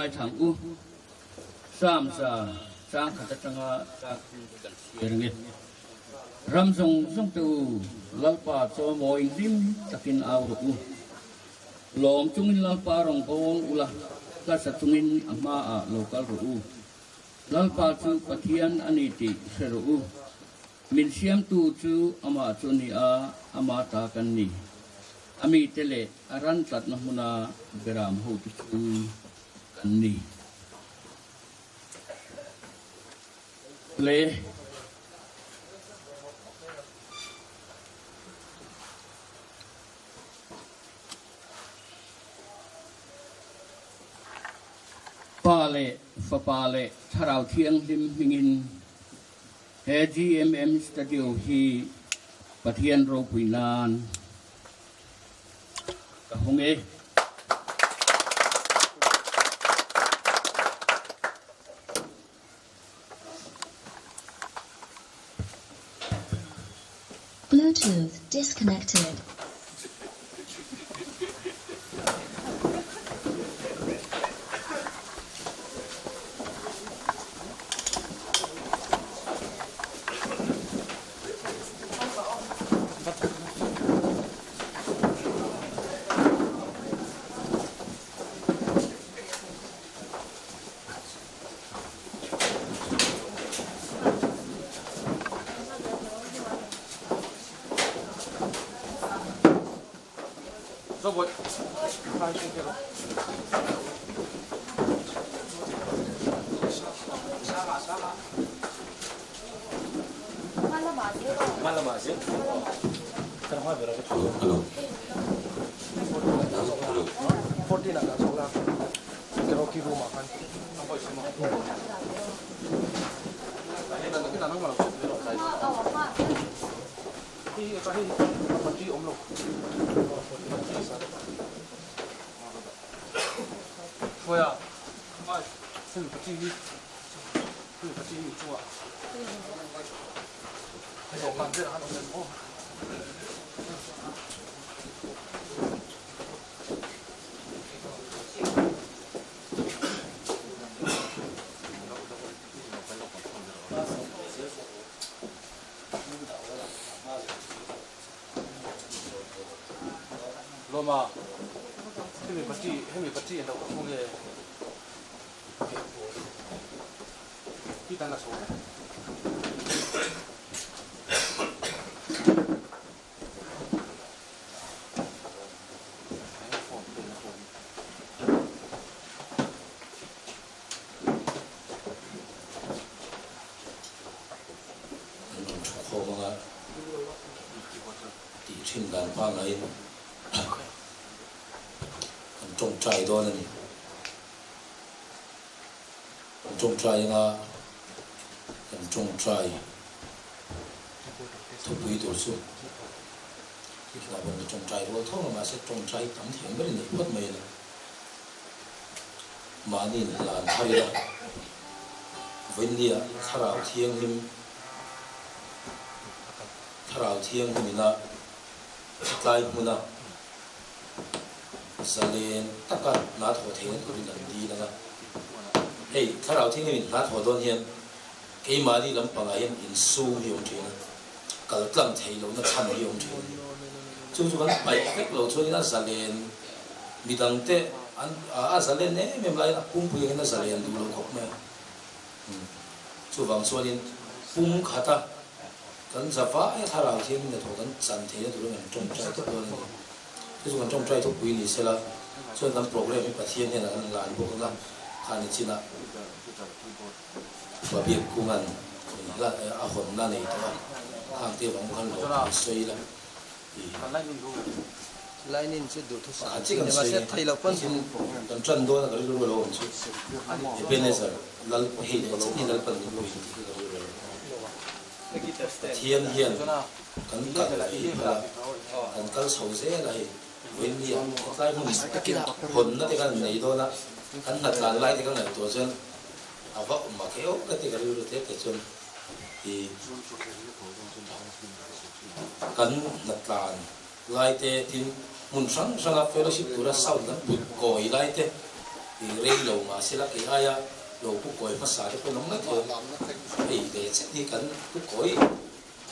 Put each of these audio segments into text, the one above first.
ngaithla ang u. Psalm chang khat atanga chang thum hi kan chhiar ang e. Ram zawng zawng te u, Lalpa chawimawi hlim takin au rawh u. Lawm chungin Lalpa rawn bawl ula, hlasa chungin a hmaah lo kal rawh u. Lalpa chu Pathian a ni tih hre rawh u. Min siamtu chu amah chu a ni a, ama ta kan ni. A mite leh a ran tlatna hmuna beram hote chu kan ni. Le. Pa leh Fapa leh Thlarau Thianghlim hmingin he GMM Studio hi Pathian ropui nan ka hawng e. Bluetooth disconnected. An rawn thu khawm anga tih thin dan pangaiin an tawngtai dawn a ni. An tawngtai anga kan tawngtai thupui tur chu hlauhawm tawngtai rual tho a mahse tawngtai tam thiam ber i nei phawt mai a ni. Mahni inhlan thar ila, Vawinia Thlarau Thianghlim, Thlarau Thianghlim ina tlai hmuna zalen taka hna thawh theihna turin an dil ang a. Hei, Thlarau Thianghlim in hna thawh dawn hian keimahni lampangah hian insum hi awm thin a, kal tlang theih lohna chhan hi awm thin a ni. Chu chu kan paih vek lo chuanin a zalen midangte an a zalen em em laiin a pumpui angin a zalen duh lo khawp mai a. Chuvang chuanin pum khata kan za vai a thlarau thiangin hnathawh kan chan theihna turin kan tawngtai theuh dawn a ni. Chu chu kan tawngtai thupui ni sela chuan kan program hi Pathian hian a kan lan bawk anga khani chinah Babiak Kungan a hawnna nei tawh a, khang te vang khan lo kan sawi la i. Pakhat chiah kan sawi nge, kan tan dawn a ka rilru lo awm chu Ebenezer lal hei leh chin hi Lalpan min pui tih hi ka rilru lo awm. Pathian hian kan kal hi phal a, kan kal chho zel a hei vawiin tlai hmun hawnna te kan nei dawn a, kan hnatlan lai te kan ngaihtuah chuan A va awm a keuh ka ti ka rilru te te chuan i kan hnatlan lai te tin hmun hrang hranga fellowship tura sound kan put kawi lai te. I rei lo mahsela kei aia lo pu kawi hmasa te pawh an awm mai thei a, hei ve chet hi kan pu kawi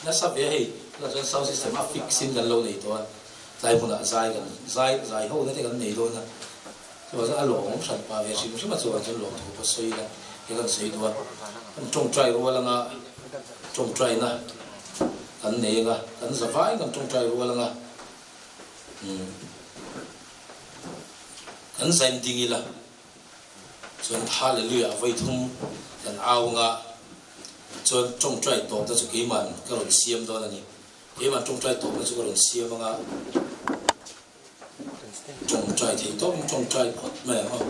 nasa ve a hei, tunah chuan sound system a fix in kan lo nei tawh a, tlai hmunah zai kan zai zai ho na te kan nei dawn a, chuvang chuan a lawmawm hran pah ve hrim hrim a, chuvang chuan lawmthu pawh sawi ila he kan sawi duh a, kan tawngtai rual anga tawngtaina kan nei anga kan za vaiin kan tawngtai rual anga umm. Kan zain ding ila chuan Hallelujah vawi thum kan au anga chuan tawngtai tawpna chu keiman ka rawn siam dawn a ni. Keiman tawngtai tawpna chu ka rawn siam anga tawngtai thei tawpin tawngtai phawt mai ang aw.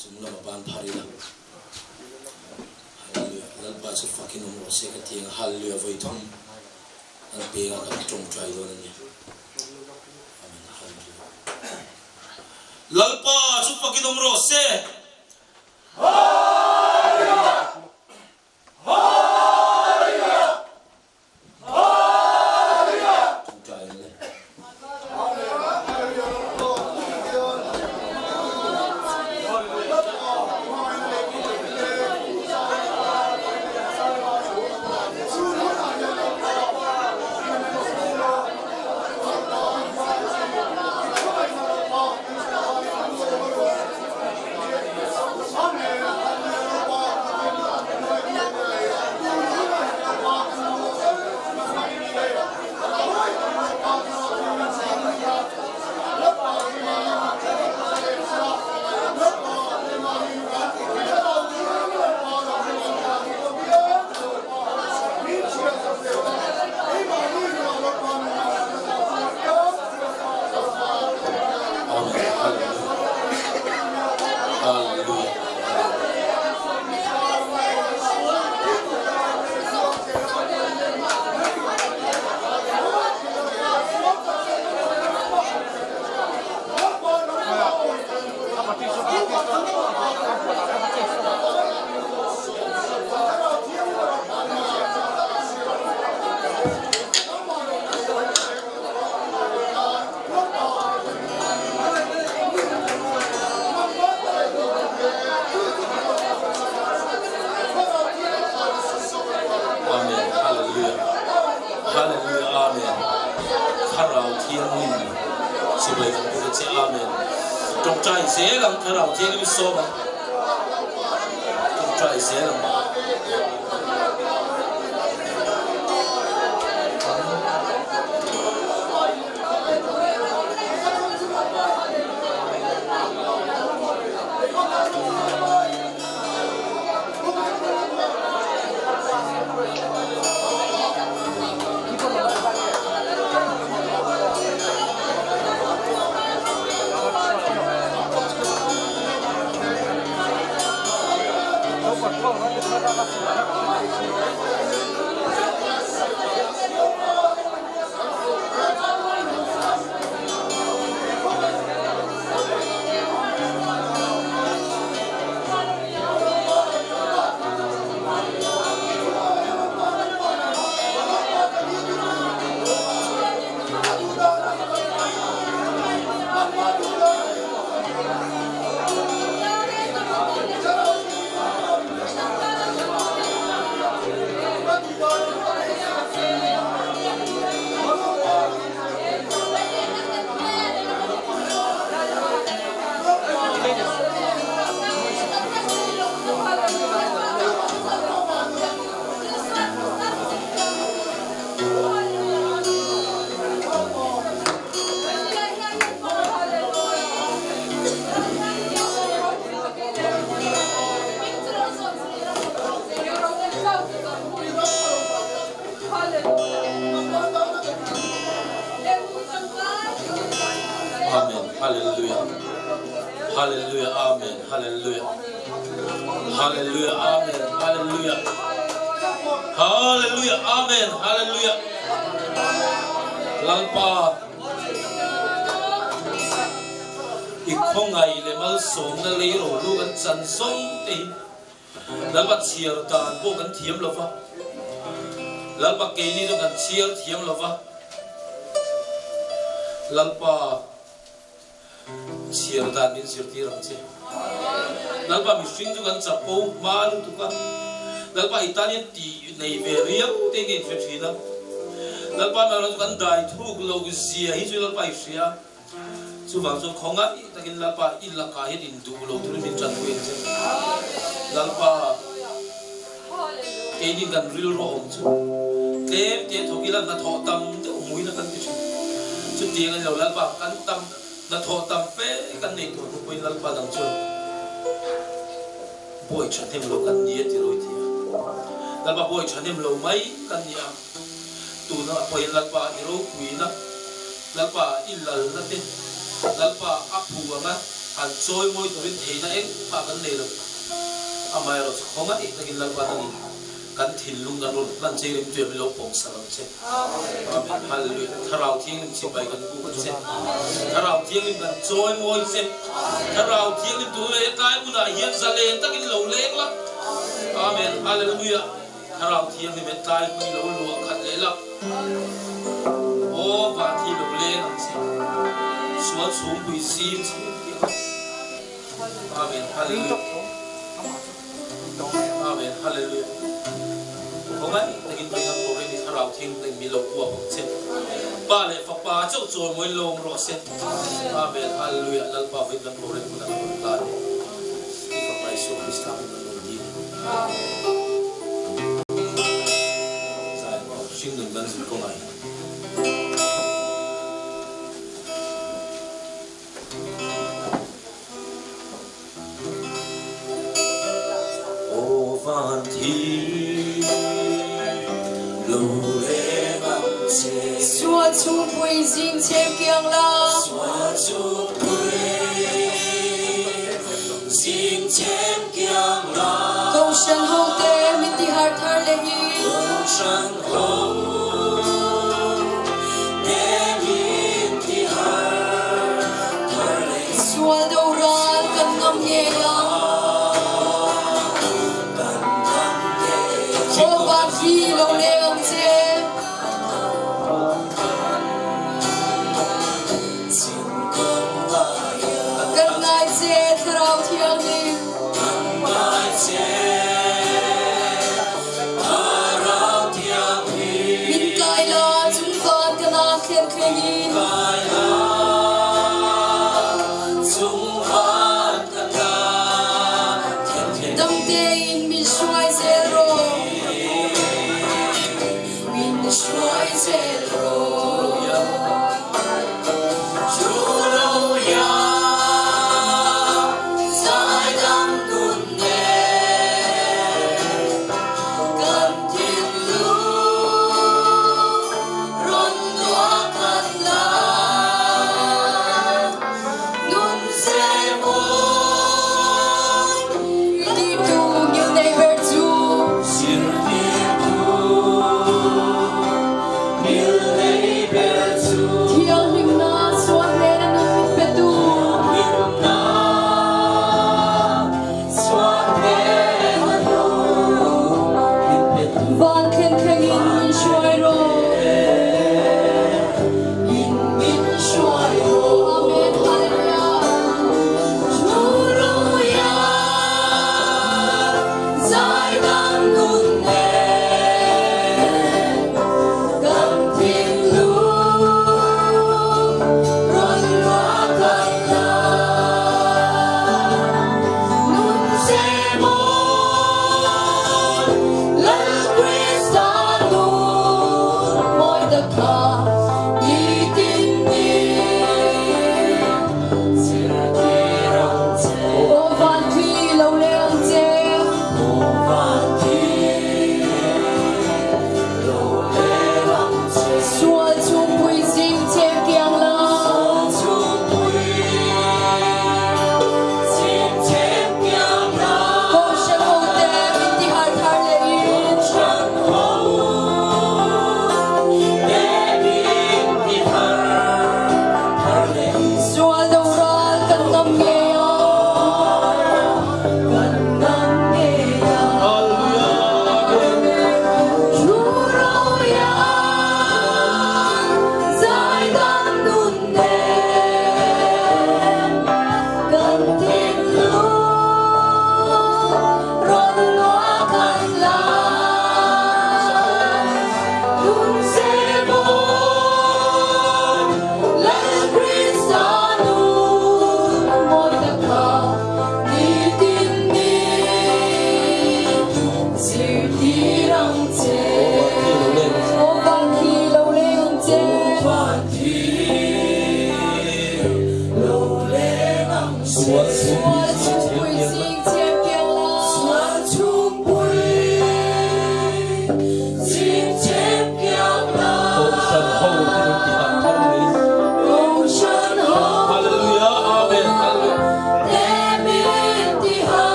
Chung lama ban phar ila Hallelujah Lalpa chu fakin awm rawh se ka ti anga Hallelujah vawi thum An pengah kan tawngtai dawn a ni. Amen. Hallelujah. Lalpa chu fakin awm rawh se. Hallelujah! Hallelujah! Hallelujah! Tawngtai ang le. Amen. Hallelujah. Hallelujah. Amen. Hallelujah. Hallelujah. Amen. Thlarau Thianghlim chibai kan buk a che. Amen. Tawngtai zel ang Thlarau Thianghlim sawm ang. Tawngtai zel ang. Amen Hallelujah Hallelujah Amen Hallelujah Hallelujah Amen Hallelujah Hallelujah Amen Hallelujah Lalpa I khawngaih leh malsawmna lei ro lu kan chan zawng te hi Lalpa chhiar dan pawh kan thiam lo va, Lalpa keini chu kan chhiar thiam lo va, Lalpa. Chhiar dan min zirtir ang che. Lalpa mihring chu kan chapo hma lutuk a, Lalpa i tan hian tih nei ve riau te nge in hre thin a. Lalpa hmel chu kan dai thuk lo zia hi chu Lalpa i hria. Chuvang chuan khawngaih takin Lalpa i lakah hian in duh lo turin min tanpui ang che. Lalpa keini kan rilru awm chu tlem te thawk ila hnathawh tam deuh hmuina kan ti thin. Chutiang a ni lo Lalpa kan tam hnathawh tam fe kan nei tur hnu pawhin Lalpa dang chuan bawi thahnem lo kan ni a ti rawi ti a. Lalpa bawi thahnem lo mai kan ni a. Tuna pawhin Lalpa i ropuina, Lalpa i lalna te, Lalpa a phu anga han chawi mawi turin theihna engmah kan nei lo. Amaherawh chu khawngaih takin Lalpa dangin kan thinlung kan rawn hlan che rim tuia min lo pawmsak ang che. Amen. Hallelujah. Thlarau Thianghlim chibai kan buk che. Thlarau Thianghlim kan chawi mawi che. Thlarau Thianghlim tun leh tlai hmunah hian zalen takin lo leng la. Amen. Hallelujah. Thlarau Thianghlim he tlai hmun lo luah khat leh la, Aw van hi lo leng ang che, sual chhungpui zing chhung tih ang. Amen Hallelujah Amen Hallelujah Khawngaih takin Pathian thawh reng i Thlarau Thianghlim min lo uap ang che. Pa leh Fapa chauh chawimawi lawm rawh se. Amen Hallelujah Lalpa vawiin kan thawh reng hunah ka rawn tan e. I Fapa Isua Krista hming kan rawn dil e. Hringnun kan zir kawngah hian. Aw van thi lo leng ang che. Sual chhungpui zing chhem kiang la. Sual chhungpui zing chhem kiang la. Kohhran ho te min ti har thar leh hi. Kohhran ho te min ti har thar leh hi. Sual do ral kan ngam ngei ang. Kan ngam ngei ang. Aw van hi lo leng ang che. Kan ngai che Thlarau Thianghlim. Min kai la chung van ka na thlen thleng in. Dam tein min hruai zel rawh. Min hruai zel rawh. Kan thinlung rawn luah khat la. Nun ze mawi. Ti tu ngil nei ber chu.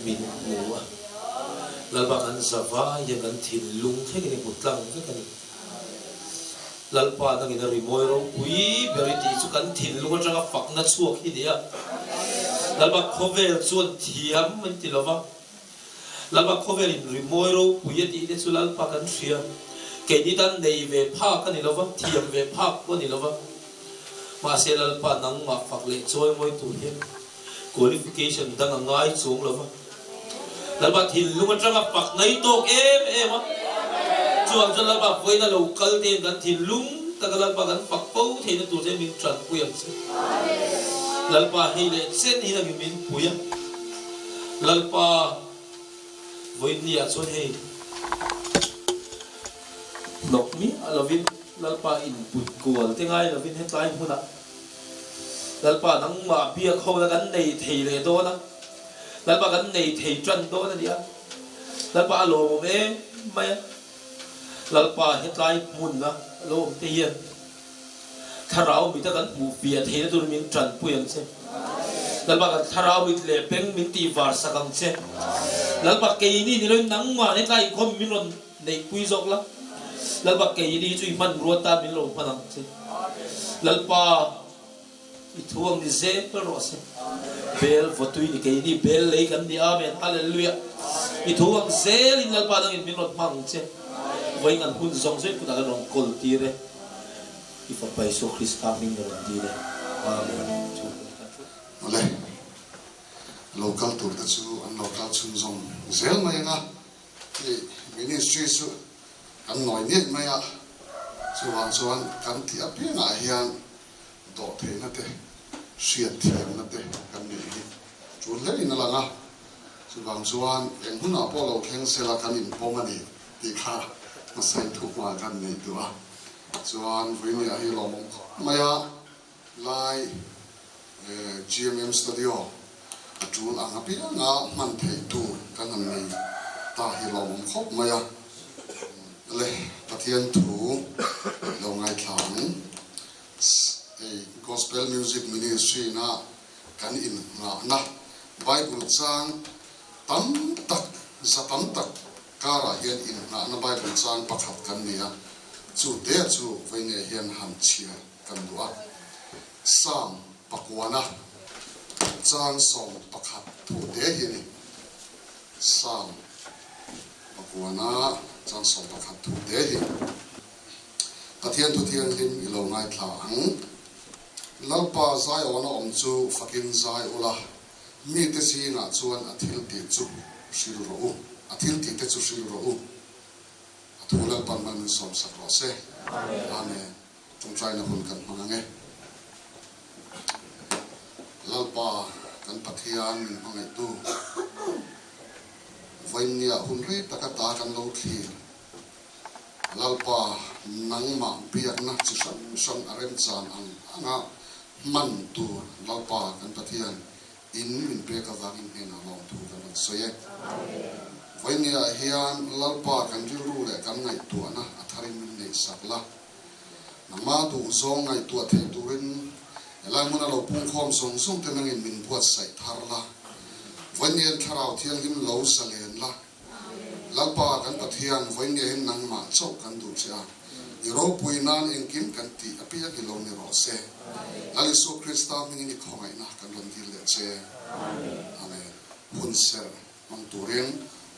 Min hmu a, Lalpa kan zavai hian kan thinlung thlengin i hmu tlang vek a ni. Lalpa nangin a rimawi ropui ber i tih chu kan thinlung atanga fakna chhuak hi ni a. Lalpa khawvel chuan thiam an ti lova, Lalpa khawvelin rimawi ropui a tih te chu Lalpa kan hria. Keini tan nei ve phak a ni lova, thiam ve phak pawh a ni lova. Mahse Lalpa nangmah fak leh chawimawi tur hian Qualification dang a ngai chuang lo va, Lalpa thinlung atanga fak nai tawk em em a, chuvang chuan Lalpa vawiin a lo kal te hian kan thinlung taka Lalpa kan fak fo theihna tur che min tanpui ang che. Lalpa hei leh chen hi nangin min pui a, Lalpa vawiin ni ah chuan hei hnawk miah lovin Lalpa input kual te ngai lovin hetlai hmunah Lalpa nangmah biak hona kan nei thei leh dawn a, Lalpa kan nei thei tan dawn a ni a, Lalpa a lawmawm em mai a, Lalpa hetlai hmun a lo awm te hian thlarau mita kan hmuh fiah theihna tur min tanpui ang che. Lalpa kan thlarau mit leh beng min tih var sak ang che. Lalpa keini ni loin nangmah hetlai inkhawm min rawn Neihpui zawk la, Lalpa keini chu i hmanrua tan min lo hman ang che. Lalpa, i thu ang ni zel rawh se. Bel vawtui ni keini bel lei kan ni Amen Hallelujah. I thu ang zelin Lalpa nangin min rawn hmang ang che. Vawiin an hun zawng zawng kutah kan rawn kawl tir e. I Fapa Isua Krista hming ka rawn dil e. Amen. Awle, lo kal tur te chu an lo kal chhunzawm zel mai ang a. Hei ministry chu kan nawi niaih mai a, chuvang chuan kan tih apiangah hian dawhtheihna te, hriatthiamna te kan neih hi tul hlein a lang a, chuvang chuan eng hunah pawh lo thleng sela kan inpawm a ni tih kha hmasain thuhma kan neih duh a, chuan Vuinia hi lawmawm khawp mai a. Lai GMM Studio a tul ang apianga hman theih tur kan han nei ta hi lawmawm khawp mai a. Le Pathian thu i lo ngaithla ang. Hei Gospel Music Ministry na kan innghahna Bible chang tam tak, za tam tak karah hian innghahna Bible chang pakhat kan nei a, chu te chu vawiin hian han chhiar. Kan duh a, Psalm pakuana chang 11 thu te hi a ni. Psalm pakuana chang 11 thu te hi Pathian thu thianghlim i lo ngaithla ang. Lalpa zaiawna awm chu fakin zai ula, mite zingah chuan a thil tih chu hril rawh u, a thil tih te chu hril rawh u. A thu Lalpan mal min sawmsak rawh se. Amen. Ṭawngṭaina hun kan hmang ang e. Lalpa kan Pathian min hmangaihtu, vawiinniah hun rei taka ta kan lo thlir. Lalpa nangmah biakna chi hrang hrang a remchan ang anga hman tur Lalpa kan Pathian in min pek avangin hnenah lawmthu kan rawn sawi e. Vawiinniah hian Lalpa kan rilru leh kan ngaihtuahna a tharin min neihsak la. Nangmah duh zawng ngaihtuah thei turin helai hmuna lo pungkhawm zawng zawng te nangin min buatsaih thar la. Vawiinniahin Thlarau Thianghlim lo zalen la. Lalpa kan Pathian, vawiinniahin nangmah chauh kan duh che a, i ropui nan engkim kan tih apiang hi lo ni rawh se. Lal Isua Krista hmingin i khawngaihna kan rawn dil leh che. Amen. Hun serh hmang turin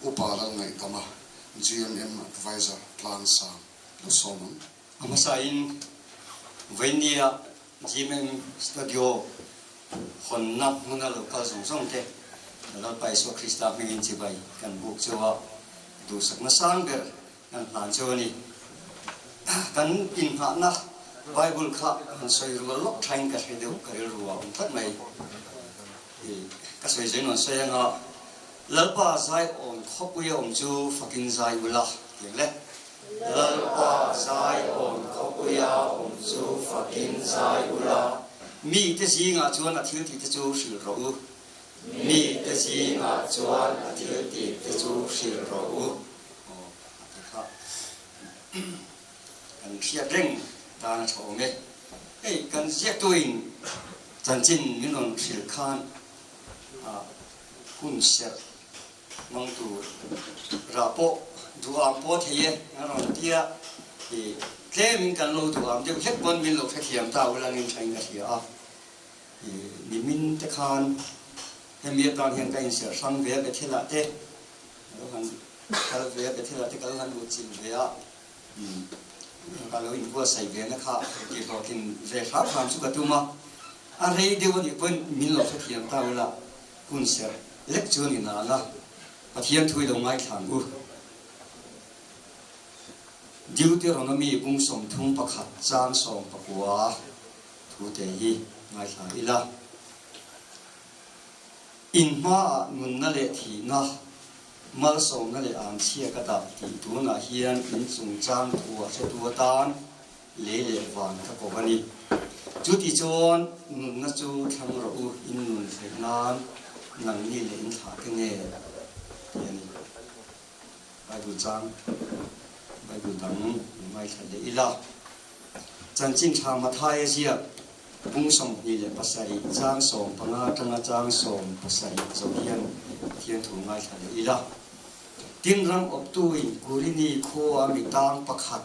Upa Lalngaihdama, GMM Advisor, Tlangsang. Lo sawm ang. A hmasain Vawinia GMM Studio hawnna hmuna lo kal zawng zawng te Lalpa Isua Krista hmingin chibai kan buk chu a, duhsakna sang ber kan hlan chu a ni. Kan inngahna Bible kha han sawi rual lawk thain ka hre deuh ka rilru a awm tlat mai. Ka sawi zai nuan sawi anga Lalpa zai awm khawpui a awm chu fakin zai ula tiang le. Lalpa zai awm khawpui a awm chu fakin zai ula. Mite zingah chuan a thil tihte chu hrilh rawh u. Mite zingah chuan a thil tihte chu hrilh rawh u. Aw, a ti kha. Kan hriat reng tan a tha awm e. Hei, kan ziaktuin chanchin min rawn hrilh khan hun serh. Hmang tur rah pawh duham pawh thei e a rawn ti a, i tlemin kan lo duham deuh hlek pawn min lo hrethiam ta ulangin thain ka hria a, i nimin te khan hemi atan hian ka inserh hrang ve a Bethel ah te ka lo han kal ve a, Bethel ah te ka lo han luhchilh ve a, ka lo inbuatsaih ve na kha tihhlawhtlin ve hram hram chu ka tum a, a rei deuh anih pawhin min lo hrethiam ta ula. Hun serh lek chu a ni nang a, Pathian thu i lo ngaithla ang u. Deuteronomy bung 31 chang 19 thu te hi ngaithla ila. In hmaah nunna leh thihna, malsawmna leh anchhia ka dah tih tunah hian in chungchang thu a hretu atan Lei leh van ka ko a ni. Chuti chuan nunna chu thlang rawh u, in nun theih nan nangni leh in thlah te nge tih a ni. Bible chang, Bible dang in ngaithla leh ila. Chanchin tha Mathaia ziak bung 27 chang 15 atanga chang 17 zo hian Pathian thu ngaithla leh ila. Tin ram awptuin Kurini khua mi tang pakhat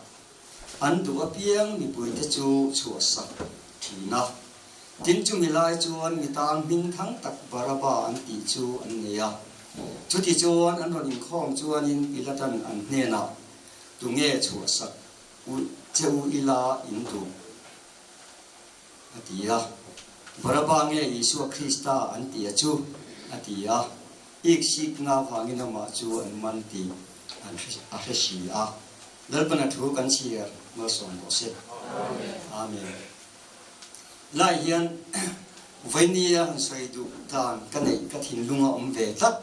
An duh apiang mipuite chu chhuahsak thin a. Tin chumi lai chuan mi tang hming thang tak Baraba an tih chu an nei a. Chuti chuan an rawn inkhawm chuanin Pilatan an hnenah, Tunge chhuahsak u che u ila in duh? a ti a. Baraba nge Isua Krista an ti a chu? a ti a. Iksikna vangin amah chu an man tih an a hre si a. Lalpana thu kan chhiar malsawm rawh se. Amen. Lai hian Vainia han sawi duh dan ka neih ka thinlung a awm ve tlat.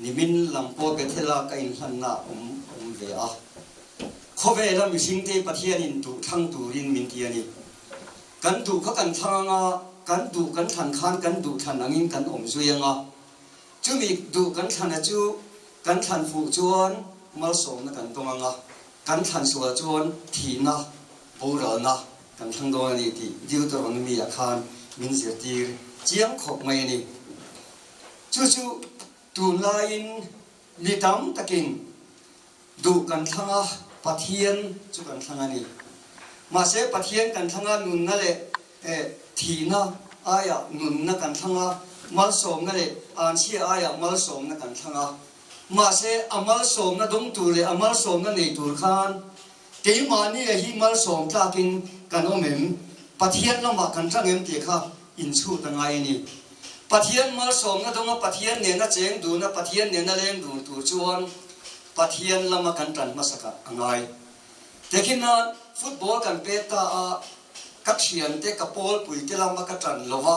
Nimin lam pawh Bethel-a ka inhlanna awm awm ve a. Khawvela mihringte Pathianin duh thlang turin min ti a ni. Kan duh kha kan thlang anga, kan duh kan thlan khan kan duh thlan angin kan awm zui anga. Chumi duh kan thlana chu kan thlan fuh chuan malsawmna kan dawng ang a, kan thlan sual chuan thihna, boralna kan thlang dawn a ni tih Deuteronomy-ah khan min zirtir chiang khawp mai a ni. Chu chu tunlaiin mi tam takin duh kan thlang a, Pathian chu kan thlang a ni. Mahse Pathian kan thlang a, nunna leh thihna aiah nunna kan thlang a, malsawmna leh anchhia aiah malsawmna kan thlang a. Mahse a malsawmna dawng tur leh a malsawmna nei tur khan keimahni hi malsawm tlakin kan awm em? Pathian lamah kan tlang em tih kha inchhut a ngai a ni. Pathian malsawmna dawnga Pathian nena cheng duna Pathian nena leng dun tur chuan Pathian lama kan tan hmasak a ngai. Tekhin nan football kan pet ta a, ka thiante ka pawlpui te lama ka tan lo va,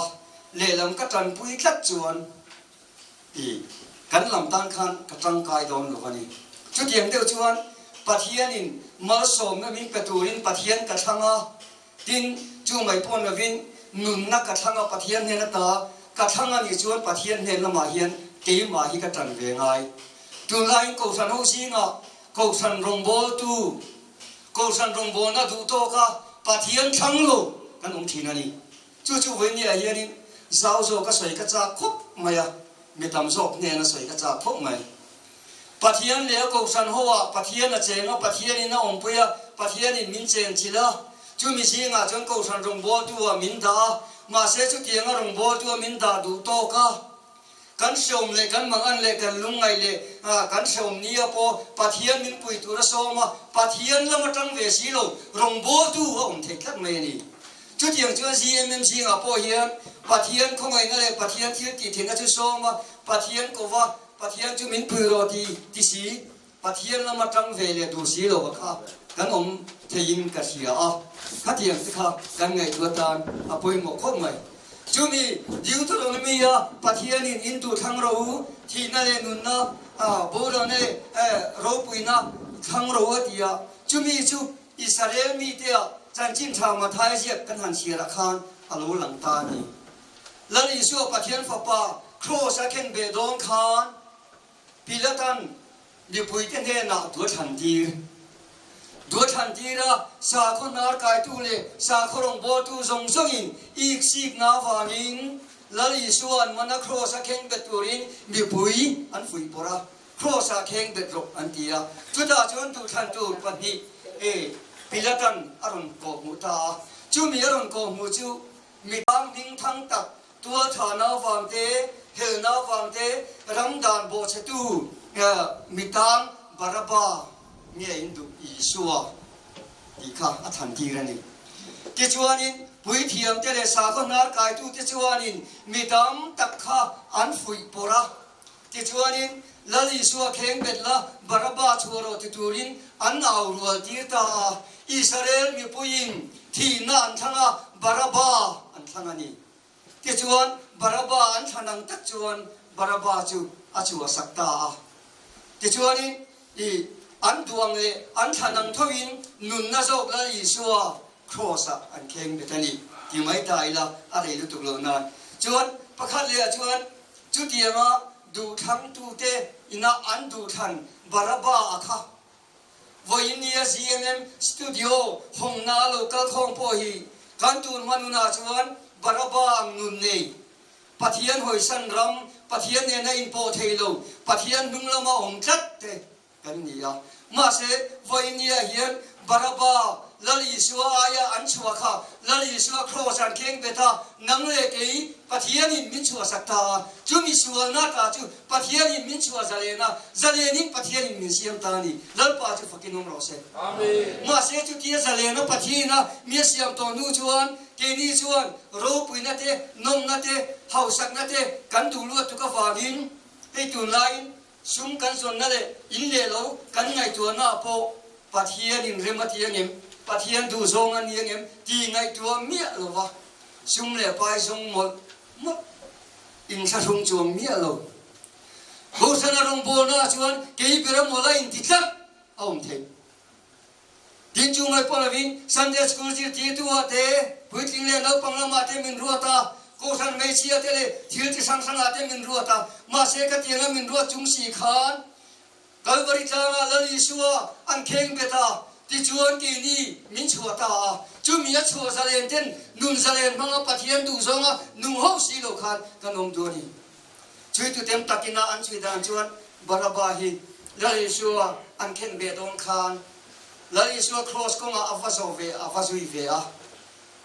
lehlam ka tanpui tlat chuan i kan lam tan khan ka tangkai dawn lo a ni. Chutiang deuh chuan Pathianin malsawmna min pe turin Pathian ka thlang a, Tin, chu mai pawn lovin nunna ka thlang a, Pathian hnen ata ka thlang a nih chuan Pathian hnen lamah hian keimah hi ka tan ve ngai. Tunlaiin Kohhran ho zingah Kohhran rawngbawltu, Kohhran rawngbawlna duh tawka Pathian thlang lo kan awm thin a ni. Chu chu vawinia hianin zau zawk a sawi ka chak khawp mai a, mi tam zawk hnena sawi ka chak khawp mai. Pathian leh a Kohhran ho ah Pathian a cheng a, Pathianin a awmpui a, Pathianin min cheng chilh a, chumi zingah chuan Kohhran rawngbawltu ah min dah a, mahse chutianga rawngbawltu a min dah duh tawk a, kan hreawm leh kan mangan leh kan lungngaih leh kan hreawm nia pawh Pathian min pui tur a sawm a, Pathian lam atang ve si lo rawngbawltu a awm theih tlat mai a ni. Chutiang chuan ZMM zingah pawh hian Pathian khawngaihna leh Pathian thil tih theihna chu sawm a, Pathian kova Pathian chu min pui rawh ti ti si, Pathian lama tang ve leh duh si lo a kha kan awm theiin ka hria a, khatiang te kha kan ngaihtuah tan a pawimawh khawp mai. Chumi Deuteronomy-a Pathianin in duh thlang ro u, thihna leh nunna, boralna leh ropuina thlang ro a ti a, chumi chu Israel mite-a chanchin tha Mathaia ziak kan han chhiarah khan a lo lang ta a ni. Lal Isua Pathian Fapa Kraws a khen beh dawn khan Pilatan mipuite hnenah dua thlan tir. Dua thlan tir a, sakhaw hnar kaitu leh sakhaw rawngbawltu zawng zawngin ik sikna avangin. Lal Isua'n mana Kraws a kheng bet turin mipui an fuih pawrh a, Kraws ah kheng bet rawh an ti a. Chutah chuan duhthlan tur pahnih e Pilatan a rawn kawh hmuh ta a. Chumi a rawn kawh hmuh chu mi tang hming thang tak tualthahna avang te, helna avang te, ram dan bawhchhetu mi tang Baraba nge in duh Isua tih kha a thlan tir a ni. Tichuanin puithiamte leh sakhaw hnar kaitute chuanin mi tam tak kha an fuih pawrh a. Tichuanin Lal Isua kheng bet la Baraba chhuah rawh ti turin an au rual tir ta a. Israel mipuiin thihna an thlang a, Baraba an thlang a ni. Tichuan Baraba an thlan ang tak chuan Baraba chu a chhuahsak ta a. Tichuanin i an duh ang leh an thlan ang thoin nunna zawk Lal Isua Kraws-ah an kheng bet a ni ti mai ta ila a rei lutuk lo nan. Chuan pakhat lehah chuan chutianga duhthlangtute ina an duhthlan Baraba a kha vawiin nia GMM Studio hawngnaa lo kal khawm pawh hi kan tun hma nunah chuan Baraba ang nun nei Pathian hawisan ram, Pathian nena inpawh thei lo, Pathian hnung lama awm tlat te kan ni a. Mahse, vawinia hian Baraba, Lal Isua aia an chhuah kha, Lal Isua kraws an kheng bet a, nang leh kei Pathianin min chhuahsak ta a, chumi sualna ta chu Pathianin min chhuah zalen a, zalenin Pathianin min siam ta a ni. Lalpa chu fakin awm rawh se. Mahse, chutia zalena Pathiana mi a siam tawh hnu chuan Keini chuan ropuina te, nawmna te, hausakna te kan duh luat tuk avangin hei tunlaiin sum kan zawnna leh in leh lo kan ngaihtuahna ah pawh Pathianin rem a ti angem, Pathian duhzawng a ni angem tih ngaihtuah miah lova sum leh pai zawng mawlh mawlh inthlahrung chuang miah lo. Kohhrana rawngbawlna ah chuan kei bera mawlh a inti tlat a awm theih. Tin chu ngaih pawh lovin Sunday School zirtirtu ah te, puitling leh naupang lamah te min ruat a, Kohhran hmeichhia te leh thil chi hrang hrangah te min ruat a, mahse ka tianga min ruat chung si khan Kalvari tlangah Lal Isua an kheng bet a, tichuan keini min chhuah ta a, chumi a chhuah zalen ten nun zalen hmanga Pathian duh zawnga nung ho si lo khan kan awm duh a ni. Chhuitu tem takina an chhui dan chuan Baraba hi Lal Isua an khen ve dawn khan Lal Isua kraws kawngah a va zawh ve, a va zui ve a.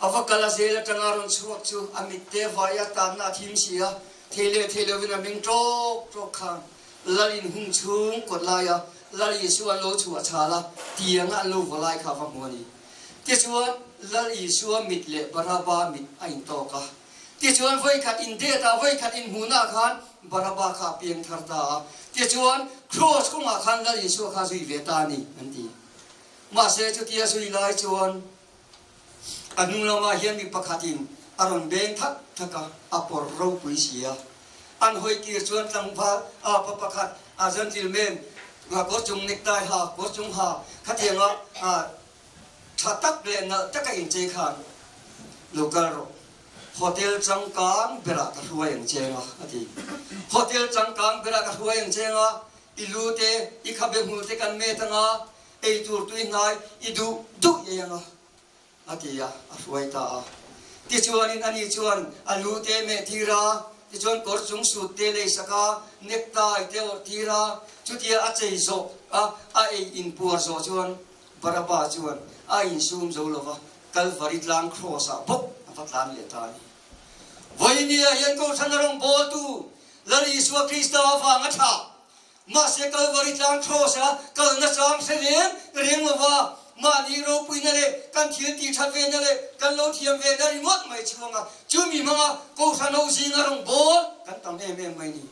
A va kal a zel atanga rawn chhuak chu a mitte vai a tanna a thim si a, thei leh thei lovin a meng tawk tawk khan Lal in hung chhung kawt laia Lal Isua an lo chhuah chhal a, tianga an lo va lai kha a va hmu a ni. Tichuan Lal Isua mit leh Baraba mit a intawk a. Tichuan vawikhat in det a, vawikhat in hmuhna khan Baraba kha a piang thar ta a. Tichuan Kraws kawngah khan Lal Isua kha zui ve ta a ni, an ti. Mahse chutia zui lai chuan a hnung lamah hian mi pakhatin a rawn beng thak thak a, a pawr ropui si a. An hawi tir chuan tlangval a pa pakhat a gentleman kawr chung necktie ha, kawr chung ha khatianga Tha tak leh nalh taka inchei khan lo kal rawh. Hotel changkang berah ka hruai ang cheng a, a ti. Hotel changkang berah ka hruai ang cheng a, i lu te, i khabe hmul te kan met ang a, ei tur tui hnai i duh duh ei ang a, a ti a, a hruai ta a. Tichuanin ani chuan a lu te meh tir a, tichuan kawr chung sut te lei sak a, necktie te awrh tir a, chutia a chei zawh a, a ei inpuar zawh chuan Baraba chuan a insum zo lo va, Kalvari tlang Kraws-ah bawk a va tlan leh ta a ni. Vawinia hian Kohhran a rawn bawltu Lal Isua Krista avang a thlah. Mahse Kalvari tlang Kraws-a kalna chang hre reng reng lo va, mahni ropuina leh kan thil tih that vena leh kan lo thiam vena ringawt mai chhuanga chumi hmanga Kohhran ho zinga rawn bawl kan tam em em mai ni.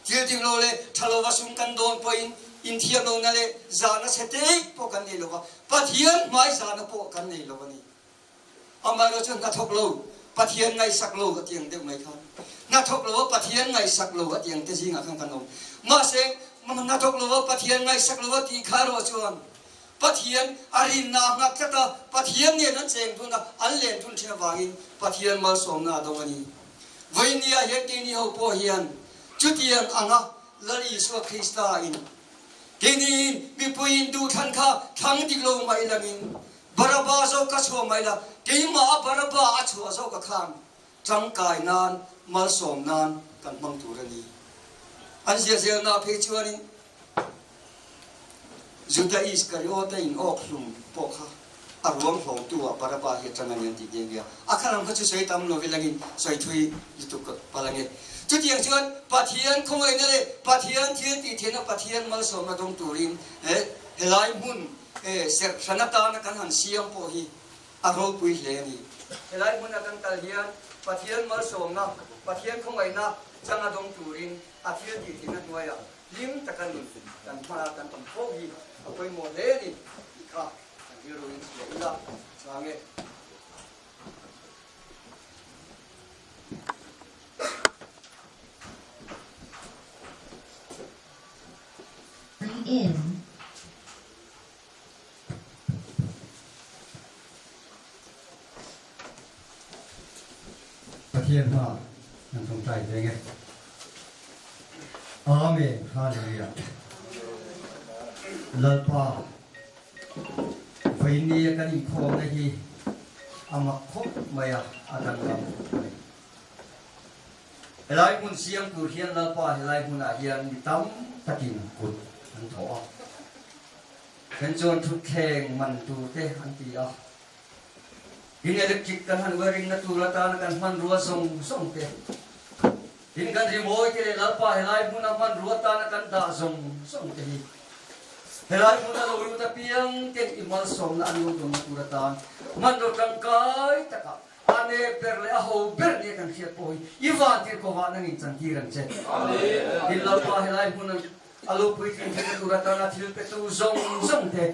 Thil ding lo leh tha lova sum kan dawn pawhin inthiam lohna leh zahna chhe te pawh kan nei lova, Pathian hmai zahna pawh kan nei lo a ni. Amaherawhchu chu hnathawk lo, Pathian ngaihsak lo a tiang deuh mai khan hnathawk lova Pathian ngaihsak lo a tiang te zingah khan kan awm. Mahse, hnathawk lova Pathian ngaihsak lo a tih kha erawh chuan Pathian a rinna a nghat tlat a, Pathian nen an cheng dun a, an len dun thin avangin Pathian malsawmna a dawng a ni. Vawinia hian keini ho pawh hian chutiang anga Lal Isua Krista in keini mipuiin duhthlan kha thlang dik lo mai langin Baraba zawk ka chhuah mai la, keimah a Baraba a chhuah zawk a khan tangkai nan. malsawm nan kan hmang tur a ni. An zia zelna phei chuanin Juda Iskariota in awk hlum pawh kha a ruang hlawmtu ah Baraba hi a tang a ni an ti nghe nghe a. A kha lam kha chu sawi tam lo vilangin sawi thui lutuk ka pal ange. Chutiang chuan Pathian khawngaihna leh Pathian thil tih theihna Pathian malsawmna dawng turin he helai hmun serh hran atana kan han siam pawh hi a ropui hle a ni. Helai hmuna kan kal hian Pathian malsawmna, Pathian khawngaihna changa dawng turin a thil tih theihna hnuaiah hlim taka nun kan hmana kan awm fo hi a pawimawh hle a ni tih kha kan rilruin chhiah ila chang e. In. Pathian hma kan tawngtai veng e. Amen Hallelujah. Lalpa vawinia kan inkhawmna hi a mak khawp mai a, a danglam khawp mai. Helai hmun siam tur hian Lalpa helai hmunah hian mi tam takin kut an thawh a. Then chuan thutthleng man tur te an ti a. Tin electric kan han wiring na tur atana kan hmanrua zawng zawng te, tin kan rimawi te leh Lalpa helai hmuna hmanrua atana kan dah zawng zawng te hi helai hmuna lo lut apiang ten i malsawmna an lo dawnna tur atan hmanraw tangkai takah A ne ber leh a ho ber nia kan hriat pawh hi i van tir ko vah nangin chan tir ang che. Tin Lalpa helai hmun a lo puitling theihna tur atana thil petu zawng zawng te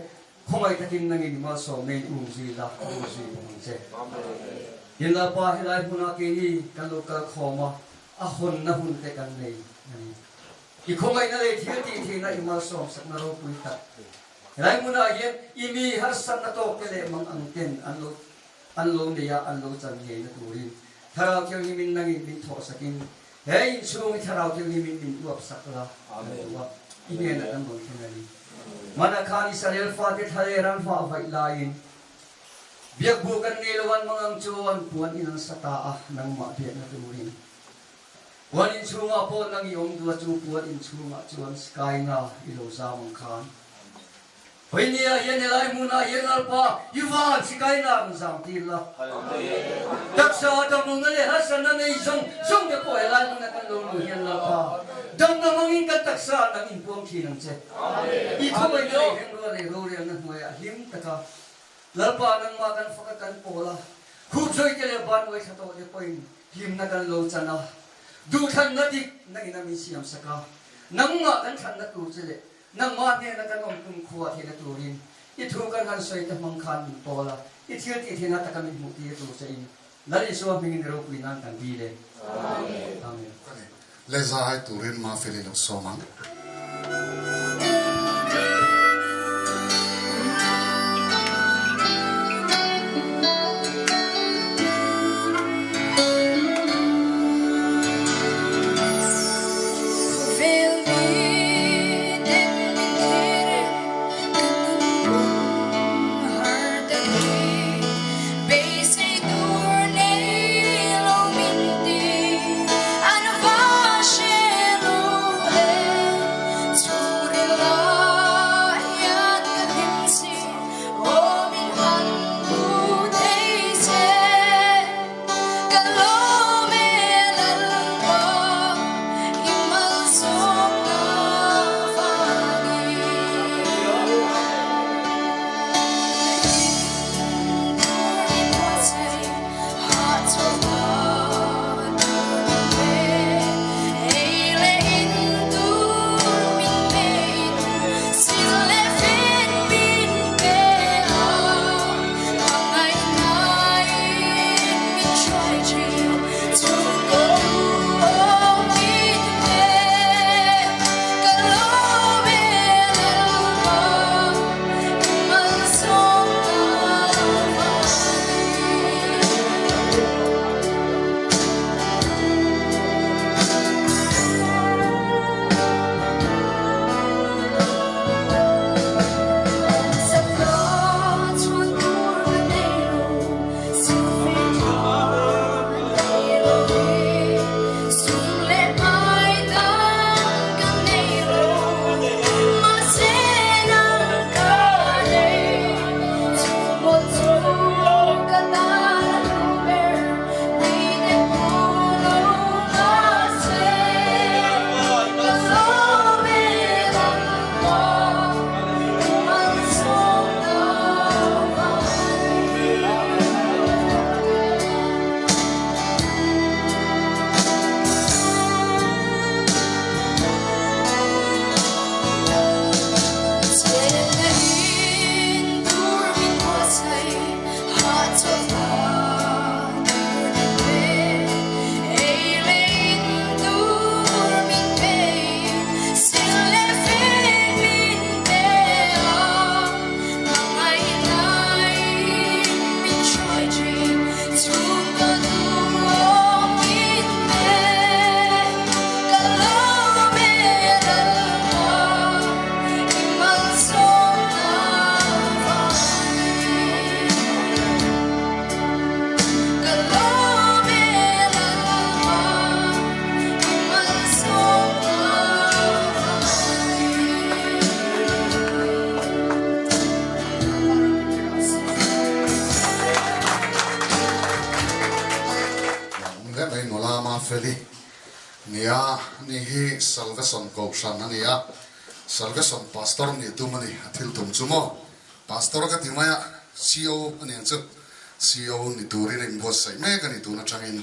khawngaih takin nangin i malsawm neiin um zui la, um zui bawk ang che. Tin Lalpa helai hmunah keini kan lo kal khawm a, a hawnna hun te kan nei a ni. I khawngaihna leh thil tih theihna i malsawm sakna ropui tak helai hmunah hian i mi harsatna tawk te leh mang ang ten an lo An lo nei a, an lo chan ngei na turin Thlarau Thianghlimin nangin min thawh sakin he inchhung hi Thlarau Thianghlimin min uap sak la kan duh a, i hnenah kan rawn thleng a ni. Hmanah khan Israel fate thla leh ram hma vaih laiin biakbu kan nei lo an mangang chuan puan in an sa ta a, nangmah biakna turin. Puan inchhungah pawh nang i awm duh a, chu puan inchhungah chuan Skyna i lo zam ang khan. Hoi-nia hian helai hmunah hian Lalpa i van sikainak in zam tir la. Taksa a damlohna leh harsatna nei zawng zawng te pawh helai hmuna kan lo luh hian Lalpa damna hmangin kan taksa ah nang inpuang thin ang che. I khawngaihna leh hengrual leh rorelna hnuaiah hlim taka Lalpa nangmah kan fak a kan pawl a, khup zawite leh ban uai thla tawh te pawhin hlimna kan lo chan a, duhthlanna dik nangin a min siamsak a, nangmah kan thlanna tur che leh Nangmah hnena kan awm tum khuah theihna turin i thu kan han sawi te hmang khan min pawl a, i thil tih theihna taka min hmuh tir tur che in Lal Isua hmingin i ropui nan kan dil e. Amen. Le zai turin Mafeli lo sawm ang. hi Salvation Kohhran a ni a, Salvation Pastor nih tum a ni, a thil tum chu maw? Pastor ka ti mai a, CO a ni ang chu, CO ni turin a inbuatsaih mek a ni tun atangin.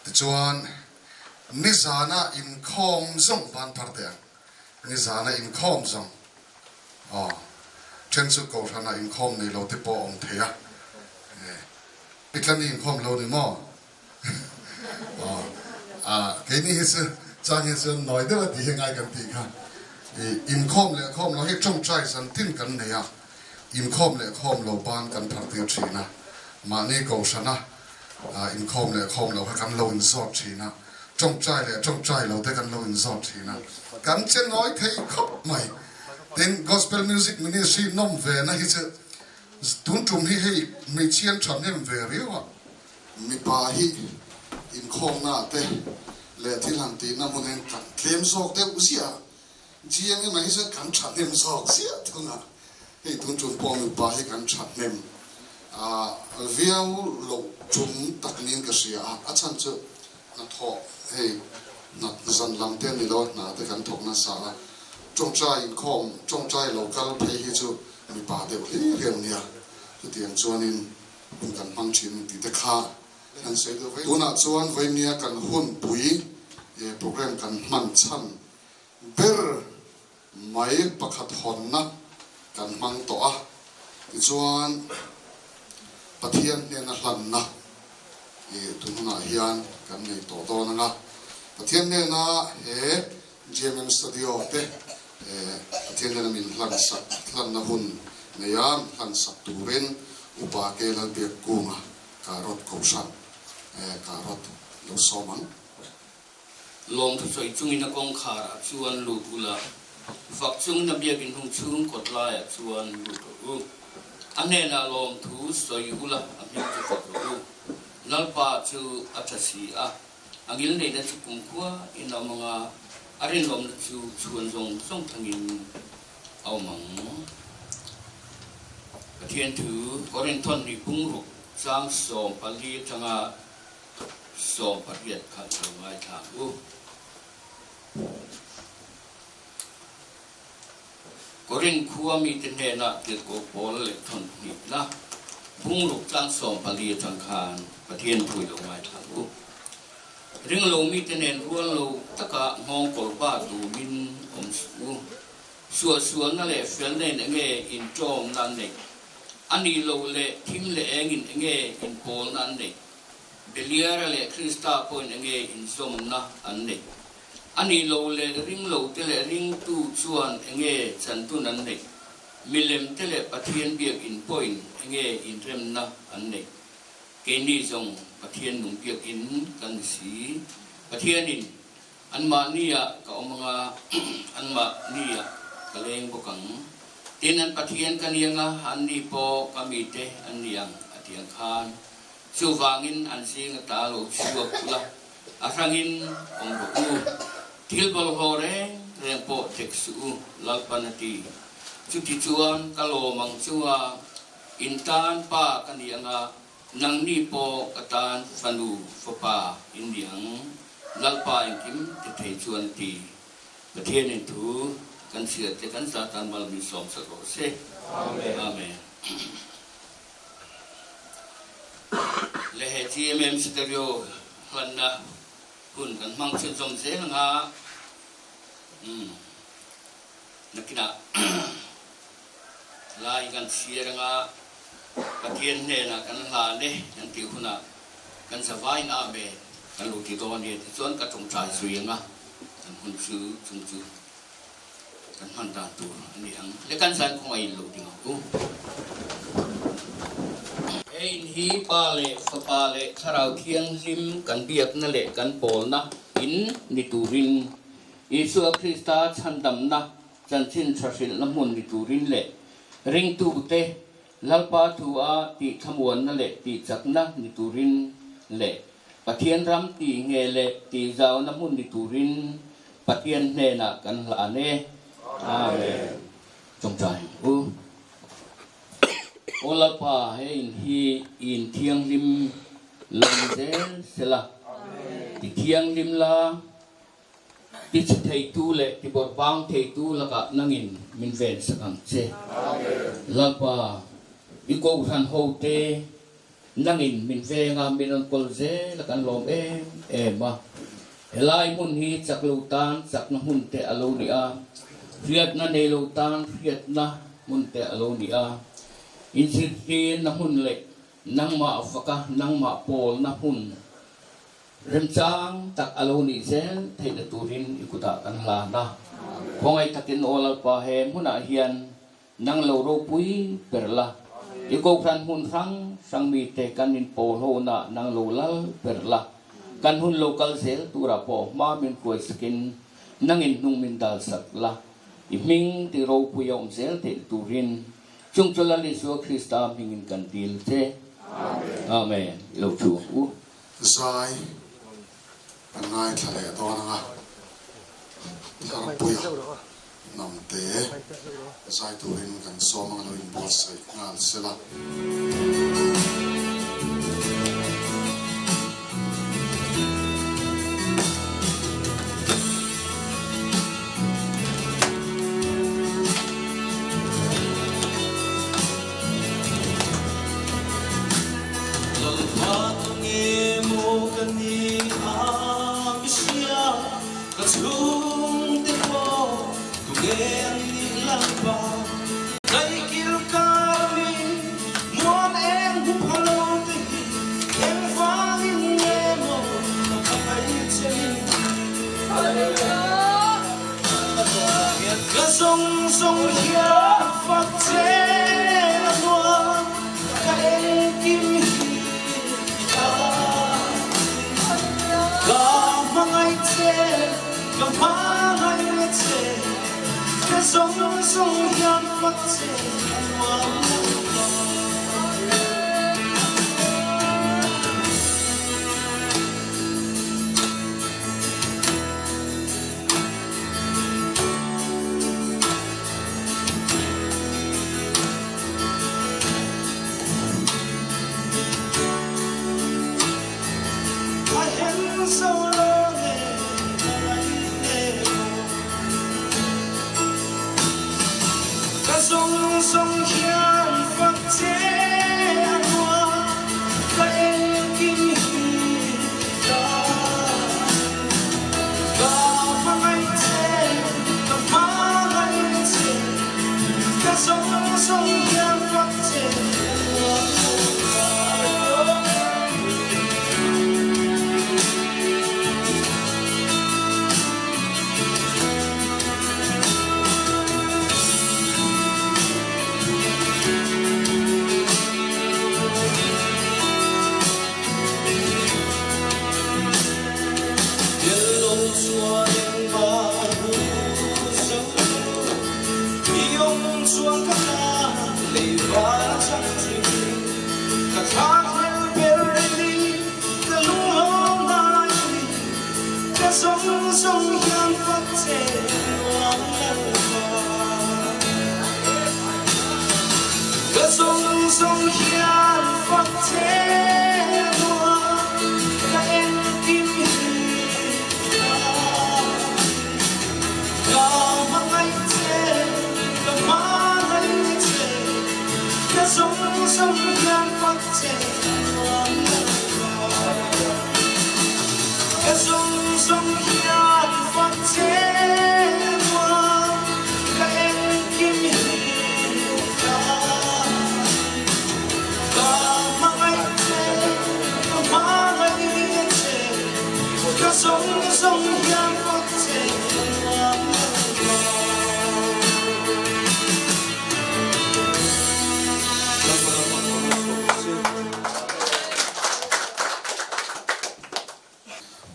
Tichuan, nizana inkhawm zawng ban phar teh ang, nizana inkhawm zawng, aw, then chu Kohhranah inkhawm nei lo te pawh a awm thei a, i tla ni inkhawm lo ni maw? Aw, ah, keini hi chu chang hi chuan nawi deuh a tih hi ngai kan tih kha. I inkhawm leh khawm lo hi tawngtai zan tin kan nei a, inkhawm leh khawm lo ban kan phar tir thin a, mahni kohhrana inkhawm leh khawm lo kha kan lo inzawt thin a, tawngtai leh tawngtai lo te kan lo inzawt thin a, kan che nawi thei khawp mai. Tin, Gospel Music Ministry nawm ve na hi chu tun tum hi hei hmeichhian thahnem ve riau a. Mipa hi inkhawmna te leh thil han tihna hmun hian kan tlem zawk deuh ziah a, GMM ah hi chuan kan thahnem zawk ziah thung a, hei tun tum pawh mipa hi kan thahnem viau loh tum tak niin ka hria a, a chhan chu hnathawh hei hna zan lam te a ni lo a, hna te kan thawk nasa a, tawngtai inkhawm tawngtai lo kal phei hi chu mipa deuh hlir hi an nia, chutiang chuanin Hun kan hmang thin tih te kha an sawi deuh vek. Tunah chuan Vaimia kan hunpui program kan hman chhan ber mai pakhat hawnna kan hmang tawh a, tichuan Pathian hnena hlanna tun hunah hian kan nei tawh dawn ang a, Pathian hnena he GMM Studio te Pathian hnena min hlan sak hlanna hun neia min hlan sak turin Upa Ke Lalbiak Kunga Karot Kohhran Karot lo sawm ang. Lawm thusawi chungin a kawngkharah chuan lut ula, fak chungin a biakin hung chhung kawt laiah chuan lut rawh u. A hnenah lawmthu sawi ula, a hming chu fak rawh u. Lalpa chu a tha si a. A ngilneihna chu kumkhua in a awm ang a, a rinawmna chu chhuan zawng zawng thlangin a awm ang. Pathian thu Korinthon ni bungruk chang 14 atanga 18 kha lo ngaithla ang u. Korinth khua mite hnenah tirhkoh pawl leh thawn hnihna bungruk tlang 14 atang khan Pathian phui lo ngaithla ang u. Ringlo mite nen rual lo taka nghawng kawr ba tumin awm suh u. Suahsualna leh felna in enge inṭawmna an neih? A nih loh leh thim leh engin enge inpawlna an neih? Beliara leh Krista pawhin enge inzawmna an neih? A nih lo leh ring lo te leh ringtu chuan enge chantun an neih? Milem te leh Pathian biakinn pawhin enge inremna an neih? Keini zawng Pathian nung biakinn kan ni si. Pathianin anmahniah ka awm anga, anmahniah ka leng bawk ang. Tin, an Pathian ka ni anga, anni pawh ka mite an ni ang, a ti ang khan. Chuvangin an zinga ta lo chhuak ula, A hrangin awm rawh u. Thil bawlhhlawh reng reng pawh tek suh u, Lalpan a ti. Chuti chuan ka lawm ang chu a, in tan pa ka ni anga, nangni pawh ka tan fanu fapa in ni ang, Lalpa engkim ti thei chuan a ti. Pathianin thu kan hriat te kan za tan mal min sawmsak rawh se. Amen. Le he GMM Stereo hlanna hun kan hmang chhunzawm zel anga umm nakinah lai kan chhiar anga Pathian hnenah kan hlan e kan tih hunah kan zavain Amen kan lo ti dawn nia tichuan ka tawngtai zui anga kan hun chu chung chu Kan hman dan tur a ni ang. Le kan zan kawng a in lo ding ang u. He in hi Pa leh Fapa leh Thlarau Thianghlim kan biakna leh kan pawlna in ni turin, Isua Krista chhandamna chanchin tha hrilhna hmun ni turin leh ringtute Lalpa thua tih thlamuanna leh tih chakna ni turin leh Pathian ram tih nge leh tih zauna hmun ni turin Pathian hnenah kan hlan e. Amen. Tawngtai ang u. Aw Lalpa, he in hi i in thianghlim lo ni zel sela, ti thianghlim la. Tichhe theitu leh tibawrhbang theitu lakah nangin min ven sak ang che. Lalpa, i kohhran hote nangin min venga min rawn kawl zel a kan lawm em em a. Helai hmun hi chak lo tan chakna hmun te a lo ni a, hriatna nei lo tan hriatna hmun te a lo ni a. Inzirtirna hmun leh nangmah vaka nangmah pawlna hmun Remchang tak a lo nih zel theihna turin i kutah kan hlan a. Khawngaih takin Aw Lalpa he hmunah hian nang lo ropui ber la, i kohhran hmun hrang hrang mite kan inpawl hona nang lo lal ber la, kan hun lo kal zel turah pawh hma min hruai sakin nangin hnung min dal sak la, i hming ti ropui a awm zel theihna turin chung chu Lal Isua Krista hmingin kan dil che. Amen. I lo thu ang u. Zai kan ngaithla leh dawn ang a, Tharpuia hnamte zai turin kan sawm ang a lo inbuatsaih nghal sela.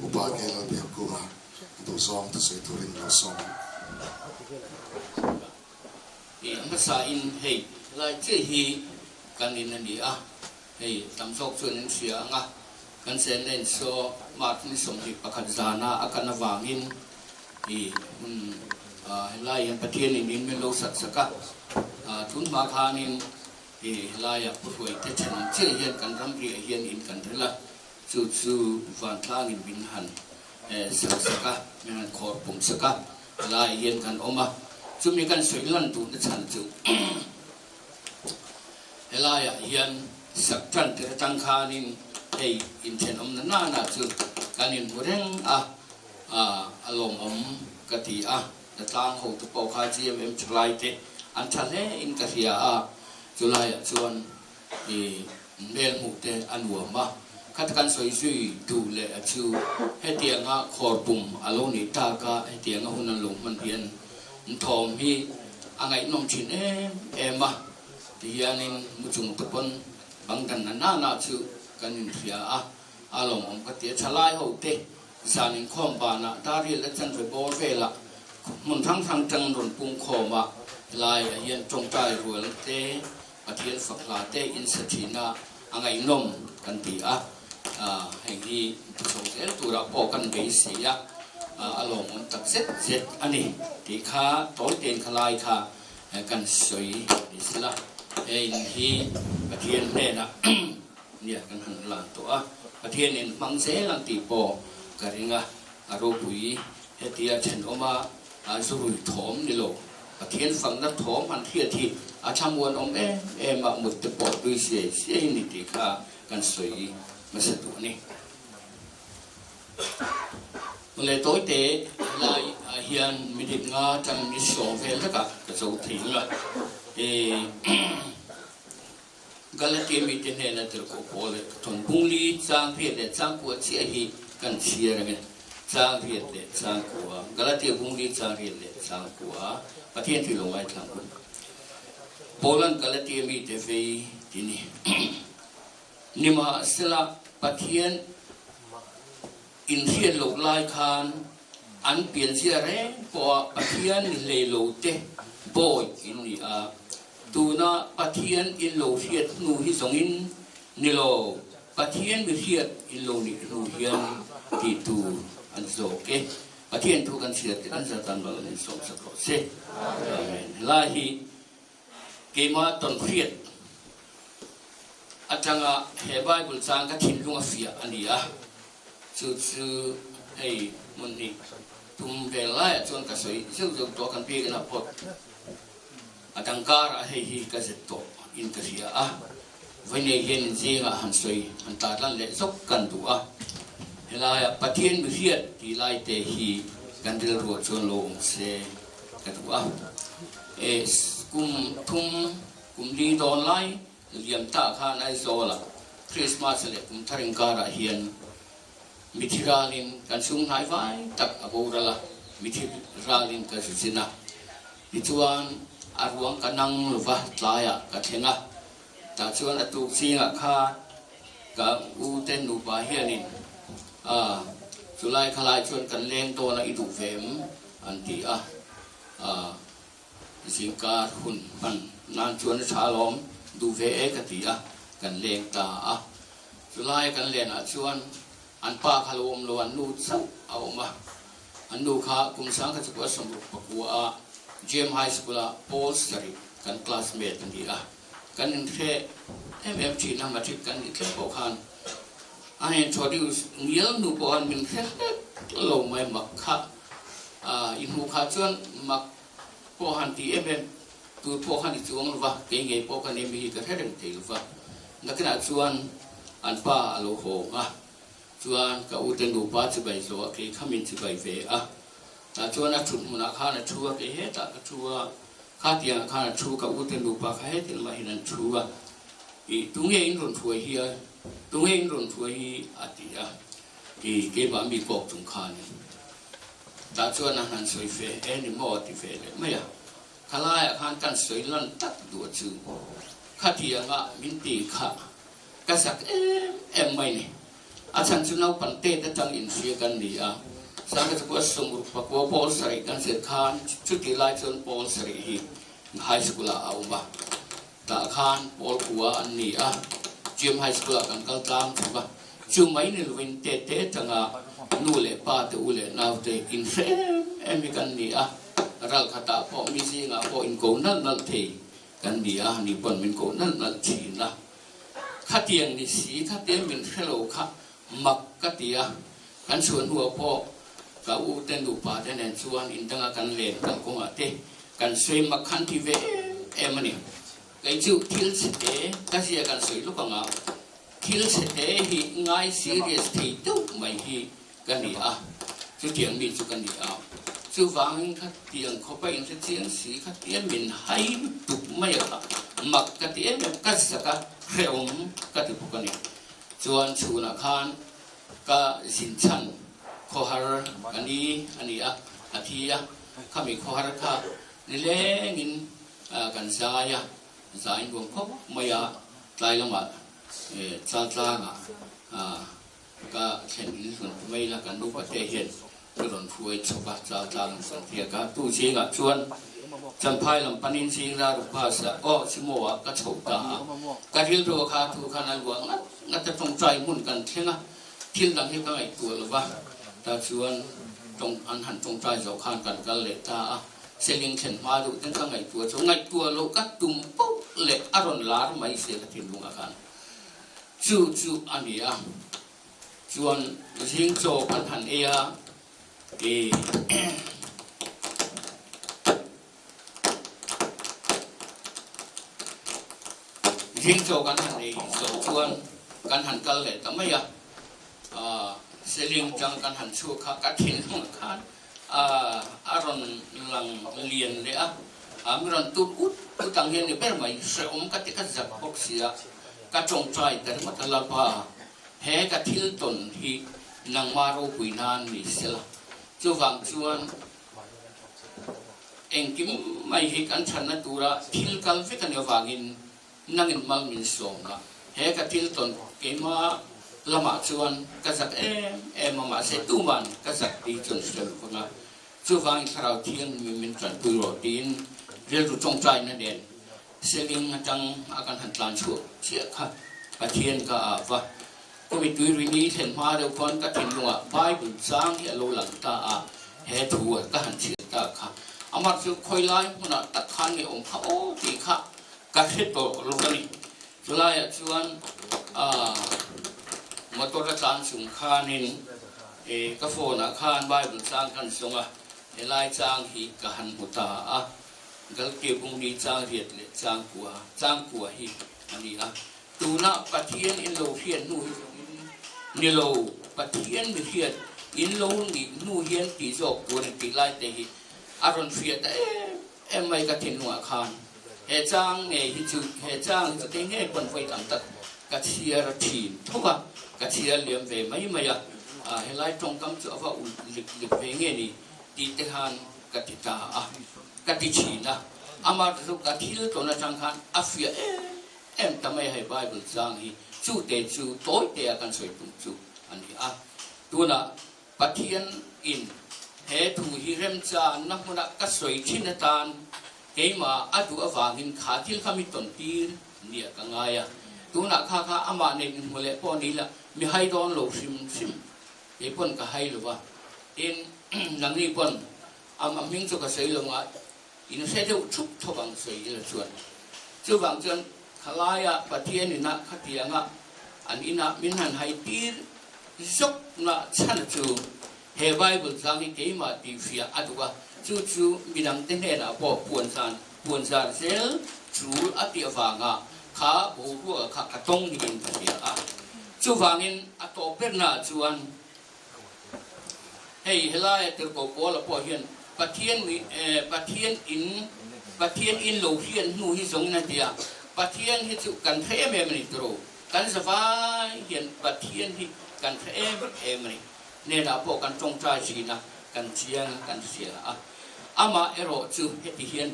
Upa nge Lalbiakkunga duhzawng thusawi turin lo sawm ang. I hmasa in hei lai chiah hi kan in a ni a, hei tam zawk chuan in hria ang a, kan chenna in saw March ni 21 zana a kan avangin i hun helai hian Pathian in in min lo sat sak a, tun hma khanin i helaia Pu Hruaite thenawm chiah hian kan ramriah hian in kan rel a, Chu chu vantlangin min han Sak sak a, min han khawr pum sak a, helaiah hian kan awm a, chumi kan sawi lan duhna chhan chu helaiah hian sak tan tir atang khanin hei inthenawmna nana chu kan inhmu reng a, a lawmawm ka ti a, hnatlang hotu pawh kha GMM thalai te an tha hle in ka hria a, chulaiah chuan I hmel hmuh te a nuam a, khata kan sawi zui duh leh a chu hetianga khawr pum a lo nih tak a, hetianga hun an lo hman hian thawm hi a ngaihnawm thin em em a, tihianin mu chung te pawn bang dan na nana chu kan inhria a, a lawmawm ka ti a, thalai ho te zan inkhawm banah Dariel a chanve bawr velah hmun hrang hrang tang rawn pung khawm a, helaiah hian tawngtai rual te Pathian fak hla te in sa thin a, a ngaihnawm kan ti a, heng hi chho zel turah pawh kan beisei a, a lawmawm tak zet zet a ni tih kha tawi tein kha lai kha kan sawi ni sela, he in hi Pathian hnenah nia kan han lan tawh a, Pathian in hmang zel ang tih pawh ka ring a, a ropui hetia thenawma zurui thawm ni lo. Pathian fakna thawm han hriat hi a thlamuan awm em em a, mut te pawh tui siai siai ni tih kha kan sawi hmasa duh a ni. Mawle tawite helai ah hian minute nga tang ni sawm vel vekah ka zo thei ang a, Galatia mite hnena tirhkoh pawl leh ka thawn bungli chang riat leh chang kua chiah hi kan chhiar ang e. Chang riat leh chang kua, Galatia bungli chang riat leh chang kua, Pathian thil lo ngaithlang hun. Paulan Galatia mite vei ti ni. Nimahsela Pathian inhriat loh lai khan an pianzia reng pawha Pathian ni hlei lo te bawi in ni a. Tuna Pathian in lo hriat hnu hi zawngin ni lo, Pathian mi hriat in lo nih hnu hian tih tur an zawk e. Pathian thu kan chhiar te kan zat an rawn insawm sak rawh se. Amen. Helai hi keimah tawn hriat atanga he Bible chang ka thinlung a fiah a ni a, chu chu hei hmun hi tum vel laiah chuan ka sawi zeuh zeuh tawh a, kan biakina pawh A dang karah hei hi ka zet tawh in ka hria a, vawiinei hian in zingah han sawi han tarlan leh zawk kan duh a, helaiah Pathian mi hriat tih lai te hi kan rilruah chuan lo awm se ka duh a. E kum thum kum li dawn lai liam ta khan Aizawlah Krismas leh kum thar inkarah hian mithi ralin kan chhung hnai vai tak a boral a, mithi ralin ka zi zin a. Tichuan, a ruang ka nang lova tlaiah ka thleng a, tah chuan a tuk zingah kha ka u te nupa hianin a chulai khalai chuan kan leng dawn a i duh ve em? an ti a, a zingkar hun hman nan chuan a tha alawm, duh ve e ka ti a, kan leng ta a. Chulai kan lenah chuan an pa kha lo awm lo, an nu chauh a awm a. An nu kha kum sangkhat 1960 a GM High School a Paul sarih kan classmate a ni a, kan inhre em em thin a, matric kan nih thleng pawh khan an introduce ngial hnu pawh khan min hre hlek lo mai mak kha i hmuh kha chuan mak pawh han ti em em tur pawh khan i chuang lo va, kei ngei pawh khan emi hi ka hre reng thei lo va, nakinah chuan an pa a lo hawng a. Chuan ka ute nupa chibai zawh a kei kha min chibai ve a, tah chuan a thut hmunah khan a thu a, kei hetah ka thu a, kha tiangah khan a thu, ka ute nupa kha heti lamah hian an thu a, ih tunge in rawn hruai hi a, tunge in rawn hruai hi a ti a, ih keimah mi kawk chung khanin tah chuan a han sawi fe e ni maw a ti ve leh mai a, khalaiah khan kan sawi lan tak duh a chu, khatianga min ti kha. Ka zak em em mai ni. A chhan chu naupang tet atang inhria kan ni a, Sangha chu kua sawmruk pakua pawl sarih kan zir khan chutih lai chuan pawl sarih hi high school ah a awm a, tah khan pawl kua an ni a, GM High School ah kan kal tlang thung a, chu mai ni lovin tet te atanga nu leh pa te u leh nau te inhre em em hi kan ni a, ral khatah pawh mi zingah pawh inko nalh nalh thei kan ni a, ni pawn min ko nalh nalh thin a. Khatiang ni si, khatiang min hre lo kha mak ka ti a, kan chhuah hnuah pawh Ka u te nupa te nen chuan in danga kan len kal kawngah te kan sawi mak khan ti ve em em a ni. Kei chu thil chhe te ka zia kan sawi lawk anga thil chhe te hi ngai serious thei deuh mai hi ka ni a, chutiang mi chu ka ni a. Chuvangin khatiang khawpa inhre chiang si khatia min hai lutuk mai a kha mak ka ti em em, ka zak a, hrehawm ka ti bawk a ni. Chuan chhunah khan ka zin chhan khawhar ka ni a ni a, a thi a, khami khawhar kha nilengin kan zai a, zai nuam khawp mai a, tlai lamah Chaltlangah ka thlen in hlun ta mai la, kan nupa te hian ka rawn hruai chhawk a, Chaltlang kan hriak a, tu zingah chuan Champhai lam panin zing la rupa sa aw Sumo ah ka chho ta a, ka rilru a kha thu khan a luah ngat ngat a, tawngtai hmun kan thleng a, thil dang hi ka ngaihtuah lo va, ta chuan tawng an han tawngtai zawh khan kan kal leh ta a, Seling thlen hma deuh ten ka ngaihtuah chu ngaihtuah loh ka tum poh leh a rawn lar mai se ka thinlungah khan chu chu a ni a, chuan zing chaw kan han ei a, ih. Zing chaw kan han ei zawh chuan kan han kal leh ta mai a, Seling tang kan han chhuak kha ka thinlungah khan a rawn lang lian leh a, mi rawn tut ut ut ang hian ni ber mai, hrehawm ka ti ka zak bawk si a, ka tawngtai ta ringawt a, Lalpa he ka thil tawn hi nangmah ropui nan ni sela, chuvang chuan Engkim mai hi kan chhanna tura thil kal vek a nih avangin nangin mal min sawm la. He ka thil tawn keima lamah chuan ka zak em em a, mahse tuman ka zak tih chuan hre lo vang a. Chuvangin Thlarau Thianghlim min tanpui rawh tiin rilru tawngtaina nen Seling atang a kan han tlan chhuak chiah kha Pathian ka ah va. Kumi tuirui ni thlen hma deuh khawn ka thinlungah Bible chang hi a lo lang ta a, he thu a ka han chhiat ta kha. Amah chu khawi lai hmunah tak khan nge awm kha aw tih kha ka hre tawh lo a ni. Chulaiah chuan motor a tlan chung khanin ka phone ah khan Bible chang kan zawng a, helai chang hi ka han hmu ta a. Galke bungni chang riat leh chang kua, chang kua hi a ni a. Tuna Pathian in lo hriat hnu hi zawng in ni lo, Pathian mi hriat in lo nih hnu hian tih zawk tur in tih lai te hi a rawn hriat ta em em mai ka thinlungah khan he chang ngei hi chu he chang hi chu kei ngei pawn vawi tam tak ka chhiar thin tho a, ka chhiar liam ve mai mai a, helai tawngkam chu a va ulh lik lik ve nge ni tih te khan ka ti ta a, ka ti thin a, amah chu ka thil tawn atang khan a fiah em Em ta mai hei Bible chang hi chu te chu tawi te a kan sawi tum chu a ni a. Tunah Pathian in he thu hi remchanna hmuna ka sawi thin atan keimah a duh avangin kha thil kha mi tawn tir nia ka ngai a. Tunah kha kha amah nen inhmu leh pawh ni la mi hai dawn lo hrim hrim kei pawn ka hai lo va. Tin nangni pawn a hming chu ka sawi lo nga In hre deuh thup thup ang sawi ila chuan. Chuvang chuan khalaia Pathian ina khatianga an ina min han hai tir zawk na chhan chu he Bible tlang hi keimah tih hria a duh a, chu chu midangte hnenah pawh puan zan puan zar zel tul a tih avanga kha boruaka kha ka tawng niin ka hria a. Chuvangin a tawp bernaah chuan Hei helaia tirhkoh Paula pawh hian Pathian mi Pathian in Pathian in lo hriat hnu hi zawngin a ti a, Pathian hi chu kan hre em em a ni tiro, kan zavai hian Pathian hi kan hre em em a ni. Hnenah pawh kan tawngtai thin a, kan chiang a, kan hria a. Amah erawh chu heti hian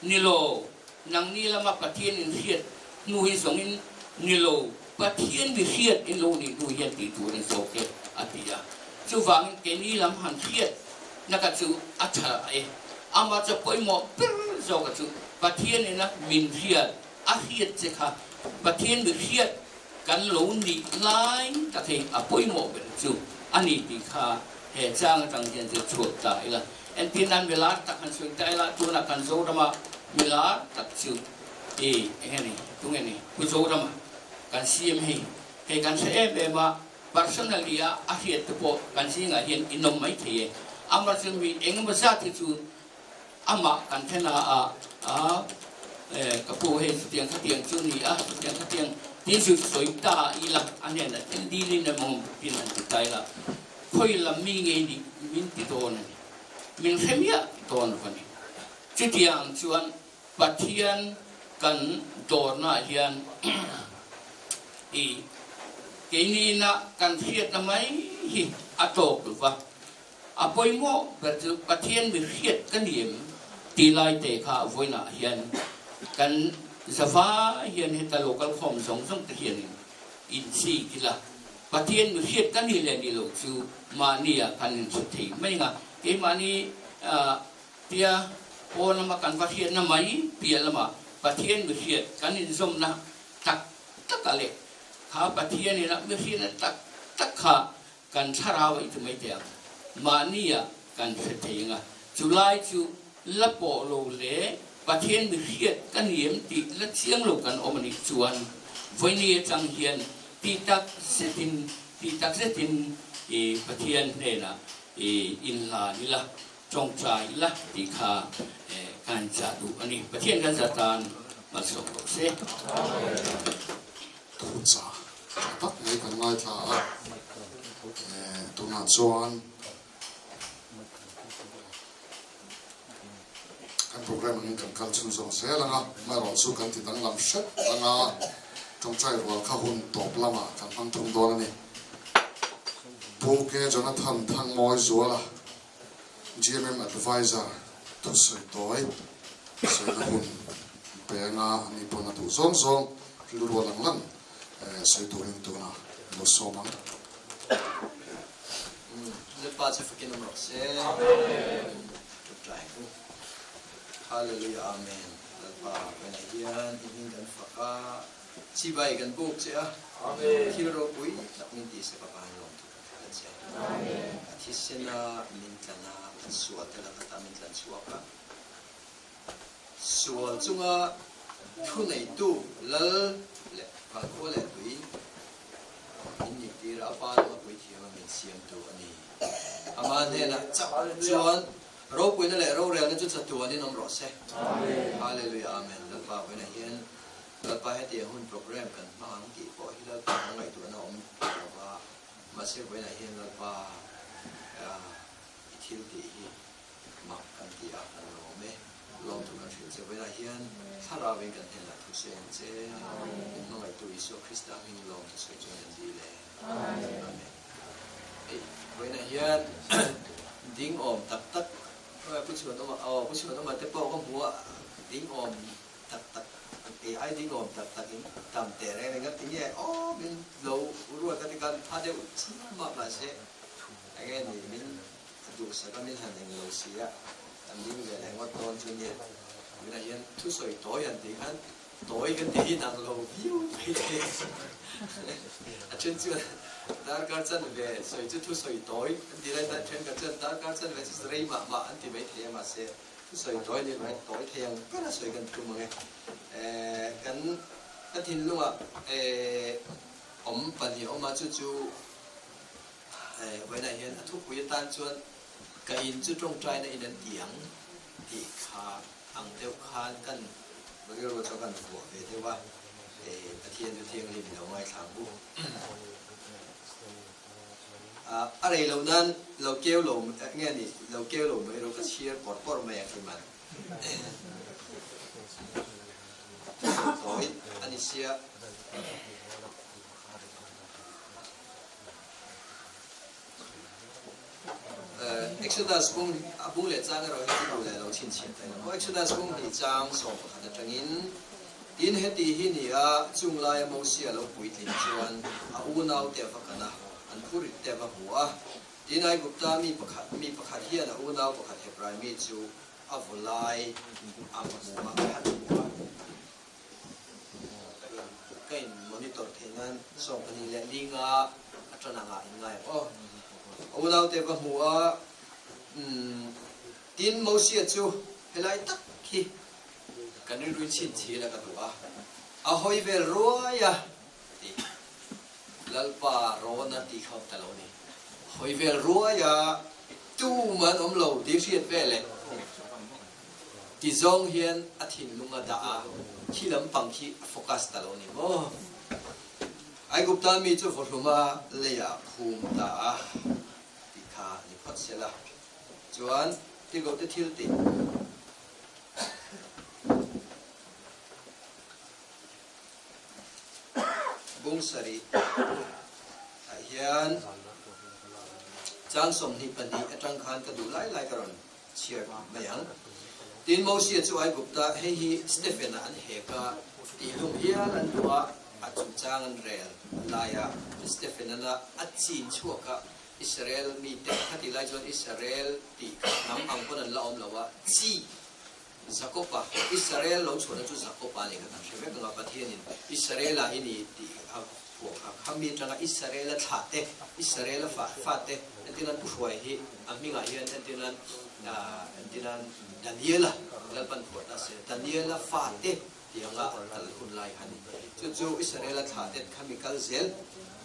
ni lo, Nangni lama Pathian in hriat hnu hi zawngin ni lo, Pathian mi hriat in lo nih hnu hian tih tur a zawk e, a ti a. Chuvangin keini lam han hriat na ka chu a tha e. Amah chu pawimawh ber zawk a chu Pathian ina min hriat, a hriat che kha Pathian mi hriat kan lo nih lai tak hi a pawimawh ber chu a ni tih kha he chang atang hian zir chhuak ta ila. Entir nan milar tak han sawi ta ila, tunah kan Zorama milar tak chu i eng nge ni, tunge ni, Pu Zorama kan CM hei, hei kan hre em em a, personally a a hriat te pawh kan zingah hian in awm mai thei e. Amah chu mi engemaw zat hi chu amah kan then a a a ka pu hei chutiang khatiang chu ni a, chutiang khatiang tin chu sawi ta ila a hnenah thil dilin emaw tin han ti ta ila khawi lam mi ngei nih min ti dawn a ni, min hre miah dawn lo a ni. Chutiang chuan Pathian kan dawrnaah hian i keini ina kan hriatna mai hi a tawk lo va, a pawimawh ber chu Pathian mi hriat ka ni em tih lai te kha vawiinah hian kan zavai hian heta local khawm zawng zawng te hianin inchi ila Pathian mi hriat ka ni leh ni lo chu mahnia kan inhre thei mai ang a, keimahni Tia pawn lama kan va hriatna mai piah lamah Pathian mihriat kan inzawmna tak taka leh kha Pathian ina mihriatna tak tak kha kan thlarau a i ti mai teh ang. Mahnia kan hre thei ang a, chulai chu la pawh lo leh Pathian mihriat ka ni em tih la chiang lo kan awm a nih chuan vawiini atang hian ti tak zetin ti tak zetin i Pathian hnenah i inhlan ila. Tawngtai ila tih kha kan chah duh a ni. Pathian kan zah tan malsawm rawh se. Thu chah tha tak mai kan ngaithla a, tunah chuan kan program angin kan kal chhunzawm zel ang a, amaherawh chu kan ti danglam hrep ang a, tawngtai rual kha hun tawp lamah kan hmang thung dawn a ni. Pu K. Jonathan Thangmawi Zuala. GMM Adviser thusawi tawi sawina hun pe anga ani pawn a duh zawng zawng rilru a lang lang sawi turin tuna lo sawm ang. Lalpa chu fakin awm rawh se. Ṭawṭai u. Hallelujah Amen. Lalpa Penah hian i hming kan fak a, chibai kan buk che a, thil ropui tak min tihsak avangin lawmthu kan hrilh a che. A thisena min tlan a, kan sual te lak ata min tlan chhuak a. Sual chunga thuneitu lal leh vankhua leh tui min nih tir a, a pa lama puithiam a min siamtu a ni. Ama hnenah chauh chuan ropuina leh rorelna chu chatuanin awm rawh se. Hallelujah Amen. Lalpa vawiinah hian Lalpa hetiang hun program kan hmang ang tih pawh hi Lalpa kan ngaihtuahna awm lo va, mahse vawiinah hian Lalpa i thil tih hi mak kan ti a, kan lawm e, lawmthu kan hrilh che. Vawiinah hian thlarauin kan hnenah thu sawi ang che, min hmangaihtu Isua Krista hming lawmthu sawi chuan kan dil e. Amen. Hei vawiinah hian ding awm tak tak, Pu Chhuanawma, aw Pu Chhuanawma te pawh ka hmu a, ding awm tak tak kei ai ding awm tak tak in tam teh reng reng a ti nge aw min lo ruat a ti khan pha deuh chiam a mahse enge ni min duhsak a min han eng lo si a kan ding ve leh ngawt dawn chu nia tunah hian thusawi tawi han tih khan tawi kan ti hi nang lo viau mai thei a then chuan darkar chanve sawi chu thusawi tawi an ti lai tan thenkhat chuan darkar chanve chu rei mah mah an ti mai thei a mahse Sawi tawi leh mai tawi thei ang ber a sawi kan tum ang e. Kan ka thinlungah awm pahnih a awm a, chu chu vawiinah hian a thupui atan chuan ka in chu tawngtaina in an ti ang tih kha ang deuh khan kan rilru chu kan vuah ve deuh a, Pathian chu thianghlim i lo ngaithla ang u. A rei loh nan lo keu lo nge ni lo keu lo mai ro ka chhiar pawr pawr mai a khi man tawi a ni sia. Exodus bung a bung leh chang erawh hi chu duh leh lo chhinchhiah ta ila maw Exodus bung hnih chang 11 atangin Tin heti hi ni a, chung laia Mosia lo puitlin chuan a unaute a va kan a, an phurit te a va hmu a. Tin Aigupta mi pakhat mi pakhat hian a unau pakhat Hebrai mi chu a vaw lai a va hmu a, a han hmu a. Ka in monitor theih nan 12 leh linga a tan anga in ngai ang aw. A unaute a va hmu a, umm tin Mosia chu helai tak hi Kan rilru chhinchhin a ka duh a, a hawi vel ruai a ti. Lalpa rawn a tih kha awm ta lo ni. A hawi vel ruai a. Tumah an awm lo tih hriat veleh ti zawng hian a thinlung a dah a, khi lampang khi a focus ta lo ni maw? Aigupta mi chu vawhluma leiah phum ta a tih kha ni phawt sela chuan Tirhkohte thil tih. Bung sarih ah hian chang 22 atang khan ka duh lai lai ka rawn chhiar mai ang. Tin, Mosia chu Aigupta, hei hi Stephen-a an hek a, tihlum hial an duh a, a chungchang an rel laia Stephen-ana a chin chhuak a, Israel mite khati lai chuan Israel tih kha hnam ang pawn an la awm lo a, chi Jakopa, Israel lo chhuahna chu Jakopa nih kha kan hre vek ang a, Pathianin Israela i ni tih a phuah kha, khami atanga Israela thlah te, Israela fa fa te, entirnan Pu Hruai hi a hmingah hian entirnan entirnan Daniela Lalpan phuah ta se, Daniela fa te tih anga an kal hun lai kha a ni. Chu chu Israela thlah te khami kal zel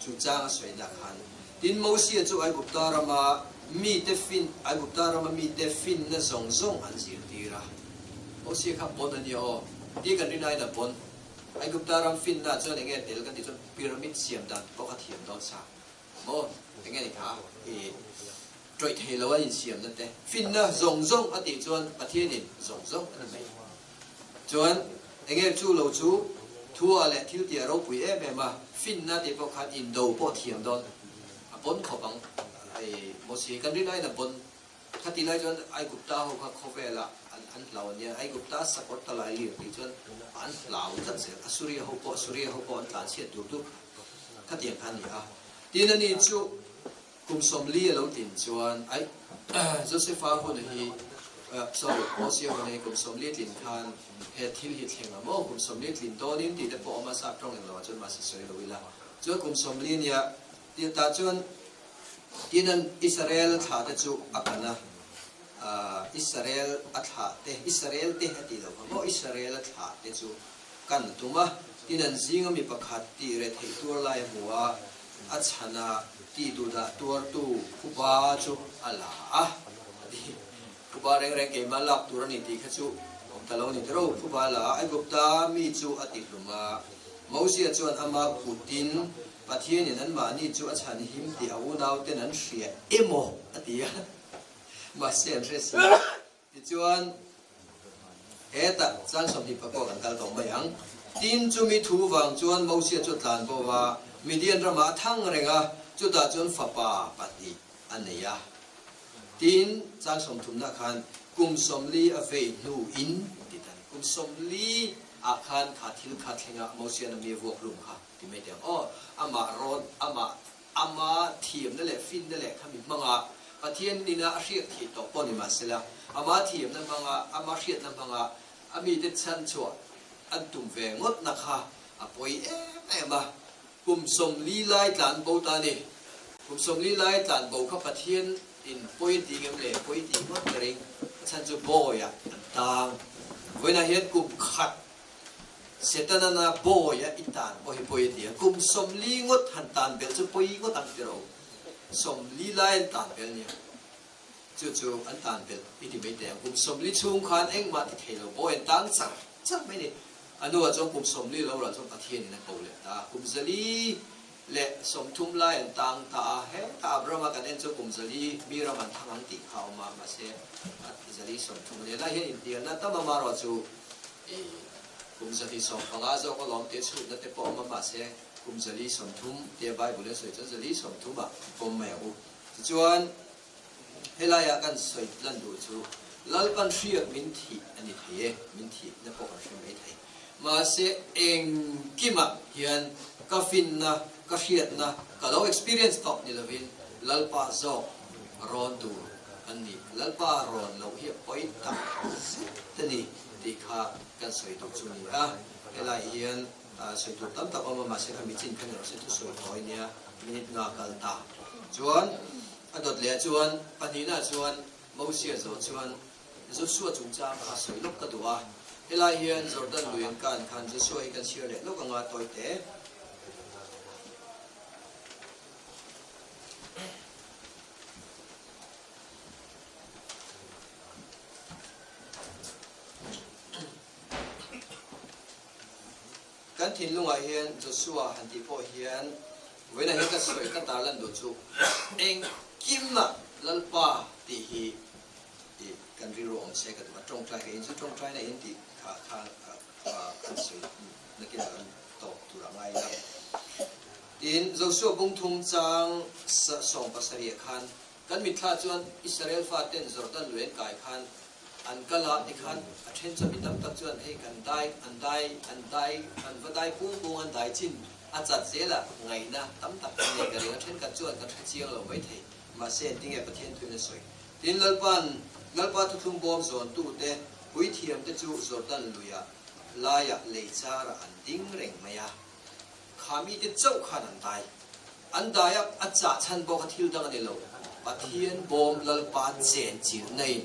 chu chang a sawi nak khan. Tin, Mosia chu Aigupta rama mite fin, Aigupta rama mite finna zawng zawng an zirtir a. Mosia kha bon a nia aw, ti kan rin aiin a bon. Aigupta ram finna chuan enge tel kan tih chuan pyramid siam dan pawh kha thiam dawn sa maw? Enge ni kha i tawih thei lo a insiamna te. Finna zawng zawng a tih chuan Pathianin zawng zawng a ni mai. Chuan enge chu lo chu thua leh thil tia ropui em em a, finna tih pawh khan indo pawh thiam dawn a pawn khawp ang. Hei Mosi kan rin aiin a pawn. Khati lai chuan Aigupta ho kha khawvelah an an hlau a nia, Aigupta sakawr ta lai lir tih chuan an hlau tlat zel. Asuria ho pawh Asuria ho pawh an tlanchhiat dur dur khatiang kha a ni a. Tin ani chu Kum 40 a lo tin chuan ai Josefa hun hi sorry Mosia hun hi kum 40 tlin khan he thil hi thleng a maw kum 40 tlin dawnin tih te pawh awm a sap tawng englo ah chuan mahse sawi lo ila chuan kum 40 nia tih tah chuan tin an Israel thla te chu a kan a Israel a thla te Israel te a tih loh kha maw Israel a thla te chu kan tum a tin an zinga mi pakhat tih reh theih tur lai a hmu a A chhana tih duhdah tuartu phuba chu a la a, a ti. Phuba reng reng keimah lak tur a ni tih kha chu awm ta lo a ni tiro. Phuba a la a, Aigupta mi chu a ti hlum a. Mosia chuan ama kutin Pathianin anmahni chu a chhan him tih a unauten an hria emaw a ti a, mahse an hre si lo. Tichuan, hetah chang 24 kan kal tawh mai ang. Tin, chumi thu vang chuan Mosia chu a tlan bo va, Midian ramah a thang reng a, chutah chuan fapa pahnih a nei a. Tin, chang sawmthumna khan kum 40 a vei hnuin ti ta ni. Kum 40 ah khan kha thil kha thlenga Mosia'n a mi a vuak hlum kha ti mai teh ang. Aw, amah rawn, amah Ama thiamna leh finna leh khami hmanga Pathian nina a hriat theih tawh pawh ni mahsela, ama thiamna hmanga, ama hriatna hmanga a mite chhan chhuah an tum ve ngawtna kha a pawi em em a. Kum 40 lai tlan bo ta ni. Kum 40 lai tlan bo kha Pathian in pawi a ti ngem le? Pawi ti ngawt ka ring. A chhan chu bawiah an tang. Vawiinah hian kum khat Setanana bawi a i tan pawh hi pawi a ti a, kum 40 ngawt han tan belh chu pawi ngawt ang ti ro. 40 lai an tan belh nia, chu chu an tan belh i ti mai teh ang. Kum 40 chhung khan engmah ti thei lo bawi an tang char char mai ni. A hnuah chuan kum 40 lo rah chuan Pathianin a ko leh ta a, kum 130 lai an tang ta a, hetah Abrahama kan en chu kum 400 mi ram an thang ang tih kha a awm a, mahse 130 a ni. Helai hian inhnialna tam a marawh chu I kum 115 zawk alawm tia chhutna te pawh awm a, mahse kum 130 tia Bible in a sawi chuan 130 ah pawm mai ang u. Tichuan helaiah kan sawi lan duh chu Lalpan hriak min thih a ni thei e, min thihna pawh kan hre mai thei. Mahse engkimah hian ka finna, ka hriatna, ka lo experience tawh ni lovin Lalpa zawk rawn tur an ni. Lalpa rawn loh hi a pawi tak zet a ni. Tih kha kan sawi duh chu ni a, helai hian sawi tur tam tak awm a, mahse kha michin khan erawh se thusawi tawi nia minute nga kal ta chuan a dawt leh ah chuan pahnihna chuan Mosia zawh chuan Joshua chungchang kha sawi lawk ka duh a, helai hian Jordan lui an kan khan Joshua hi kan chhiar leh lawk anga tawi te. Kan thinlungah hian Joshua han tih pawh hian vawiinah hian ka sawi ka tarlan duh chu engkimah Lalpa tih hi tih kan rilru awm se ka duh a, tawngtai ka in chu tawngtai na in tih kha kha kan sawi nakinah kan tawp tur a ngai a. Tin, Joshua bungthum chang 17 khan Kan mitthla chuan Israel faten Jordan lui an kai khan an kal a, tikhan a then chuan mi tam tak chuan hei kan dai, an dai, an dai, an va dai pung pung an dai chin a chat zel a, ngaihna tam tak kan nei ka ring a, thenkhat chuan kan hre chiang lo mai thei, mahse engtinge Pathian thuin a sawi. Tin, Lalpa'n Lalpa thuthlung bawm zawntute puithiamte chu Jordan luiah laiah lei charah an ding reng mai a. Kha mite chauh khan an dai. An dai a, a chah chhan bawk a thil dang a ni lo. Pathian bawm Lalpa chen chilh naiin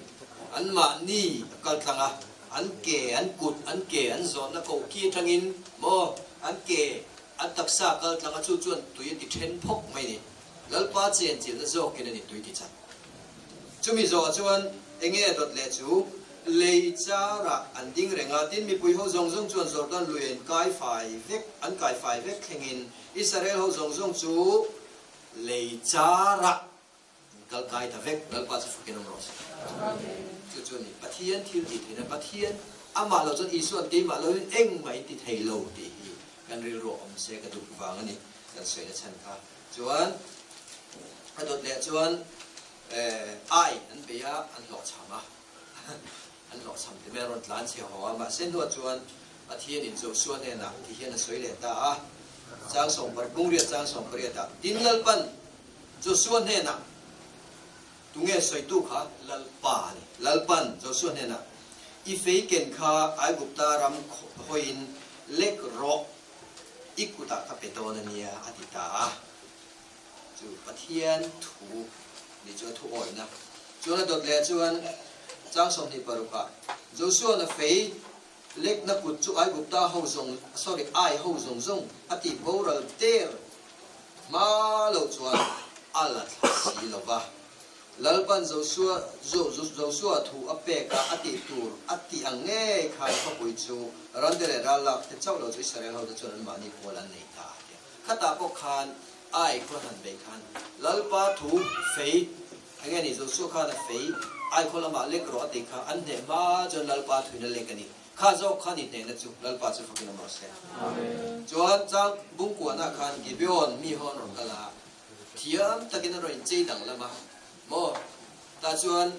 anmahni a kal tlang a, an ke, an kut, an ke an zawnna koh ki atangin maw an ke, an taksa a kal tlang a, chu chuan tui a ti then phawk mai a ni. Lalpa chen chilhna zawkin a ni tui ti chat. Chumi zawhah chuan enge dawt leh chu lei charah an ding reng a, tin mipui ho zawng zawng chuan Jordan lui an kai fai vek, an kai fai vek thlengin Israel ho zawng zawng chu lei charah an kal kai ta vek, Lalpa chu fakin awm rawh se. Chu chu a ni, Pathian thil tih theihna, Pathian amah lo chuan Isua'n keimah loin engmah in ti thei lo tih hi kan rilru awm se ka duh vang a ni, kan sawina chhan kha. Chuan a dawt leh chuan ai an bei a, an hlawhchham a, an hlawhchham ti mai a rawn tlan chhe haw a, mahse hnuah chuan Pathianin Joshua hnenah ti hian a sawi leh ta a, chang sawmpar pungriat chang sawmpariatah, Tin Lalpan Joshua hnenah, tunge sawitu kha Lalpa a ni, Lalpan Joshua hnenah, I fei ken kha Aigupta ram hawiin lek rawh, I kutah ka pe dawn a nia, a ti ta a. Chu Pathian thu ni chu a thu awihna chuan a dawt leh chuan chang 26 ah Joshua-na fei lekna kut chu Aigupta ho zawng, sorry, Ai ho zawng zawng a tih boral der hma lo chuan a la thla si lo va. Lalpan Josua Josua thu a pek a, a tih tur a tih ang ngei khan khawpui chu rante leh ral lak te chauh lo chu Israel hote chuan anmahni pawl an nei ta a ti a. Khatah pawh khan Ai khaw hlan beih khan Lalpa thu fei eng nge ni Josua khan a fei Ai khaw lamah lek rawh a tih kha an hneh hma chuan Lalpa thuin a lek a ni. Kha zawk khan i hnehna chu Lalpa chu fakin awm rawh se. Chuan chang Bungkuanah khan Gibeon mi ho an rawn kal a, Thiam takin a rawn inchei danglam a maw? Tah chuan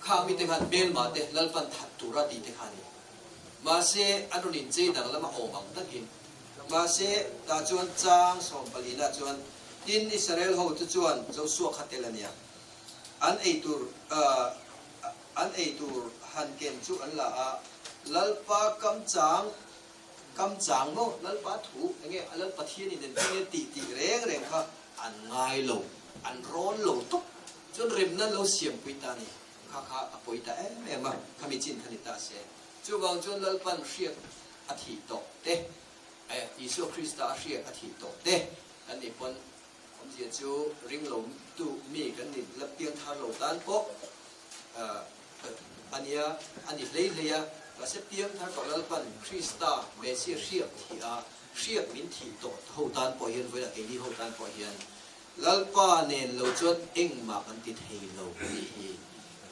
khang mite khan hmelmah te Lalpan that tura tih te kha a ni. Mahse, an rawn inchei danglam a awm ang takin. Mahse, tah chuan chang sawmpalina chuan, Tin, Israel hote chuan Joshua kha tel a nia. An ei tur an ei tur han ken chu an la a, Lalpa kam chang Kam chang maw Lalpa thu enge a Lal Pathian in engtin nge tih tih reng reng kha an ngai lo, an rawn lo tawp chuan remna an lo siam pui ta a ni. Kha kha a pawi ta em em a, khami chin kha ni ta se. Chuvang chuan Lalpan hriak a thih tawh te, eh Isua Krista a hriak a thih tawh te kan nih pawn awmzia chu ring lo tu mi kan ni la piang thar lo tan pawh A nia, a ni hlei hlei a, mahse piangthar tawh Lalpan Krista Messiah hriak thih a, hriak min thih tawh ho tan pawh hian vawilah keini ho tan pawh hian Lalpa nen lo chuan engmah kan ti thei lo tih hi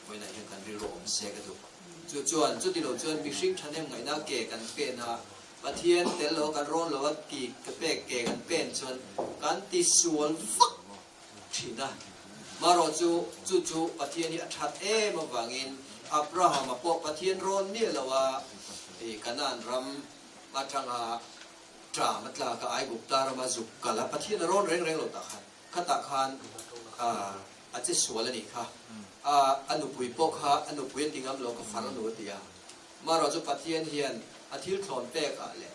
vawilah hian kan rilru awm se ka duh. Chu chuan chuti lo chuan mihring thahnem ngaihna ke kan pen a, Pathian tel lo kan rawn lo a ti ka pek ke kan pen chuan kan ti sual vak thin a. Marawh chu, chu chu Pathian hi a that em avangin Abrahama pawh Pathian rawn miah lo a, i Kanaan ram atanga ṭam a tlak a, Aigupta rama zuk kal a, Pathian a rawn reng reng lo tah khan, khatah khan a che sual a nih kha. A nupui pawh kha a nupui a ti ngam lo, ka far nu a ti a. Marawh chu Pathian hian a thil thlawn pek ah leh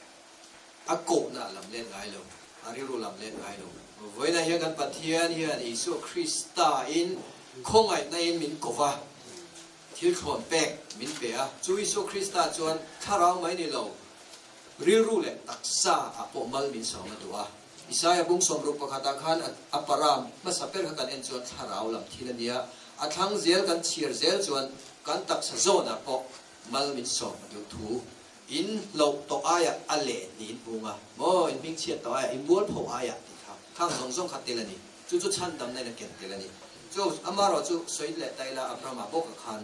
a kohna a lam let ngai lo, a rilru lam let ngai lo. Vawiinah hian kan Pathian hian Isua Krista in khawngaihna in min ko va, thil thlawn pek min pe a. Chu Isua Krista chuan thlarau mai ni lo, rilru leh taksa ah pawh mal min sawm a duh a. Isaia bung 61 ah khan a param hmasa ber kha kan en chuan thlarau lam thil a nia, a thlang zel kan chhiar zel chuan kan taksa zawnah pawh mal min sawm a duh thu. In hloh tawh aiah a leh niin hmung a, maw in hmingchhiat tawh aiah, in mualpho aiah tih kha khang zawng zawng kha tel a ni. Chu chu chhandamna in a ken tel a ni. Chu amaherawhchu sawi leh ta ila Abrahama bawka khan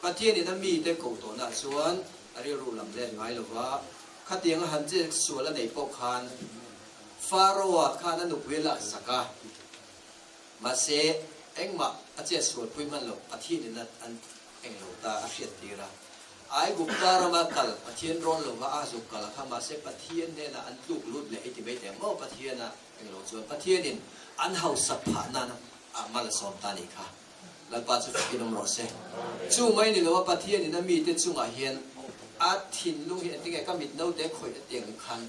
Pathianin a mite ko tawhnaah chuan a rilru lam let ngai lo va, khatiang a han che sual a neih pawh khan Pharaoh-a khan a nupui a laksak a, mahse engmah a chet sual pui hman lo, Pathianin a an eng lo ta a hriat tir a. Aigupta rama kal Pathian rawn lo va a zuk kal a kha, mahse Pathian hnenah an tluk lut leh i ti mai teh ang maw? Pathiana eng lo chuan Pathianin an hausak phah nan a mal a sawm ta a nih kha. Lalpa chu fakin awm rawh se. Chu mai ni lo a Pathianin a mite chungah hian a thinlung hi engtinge ka mit naute khawih a tiang khan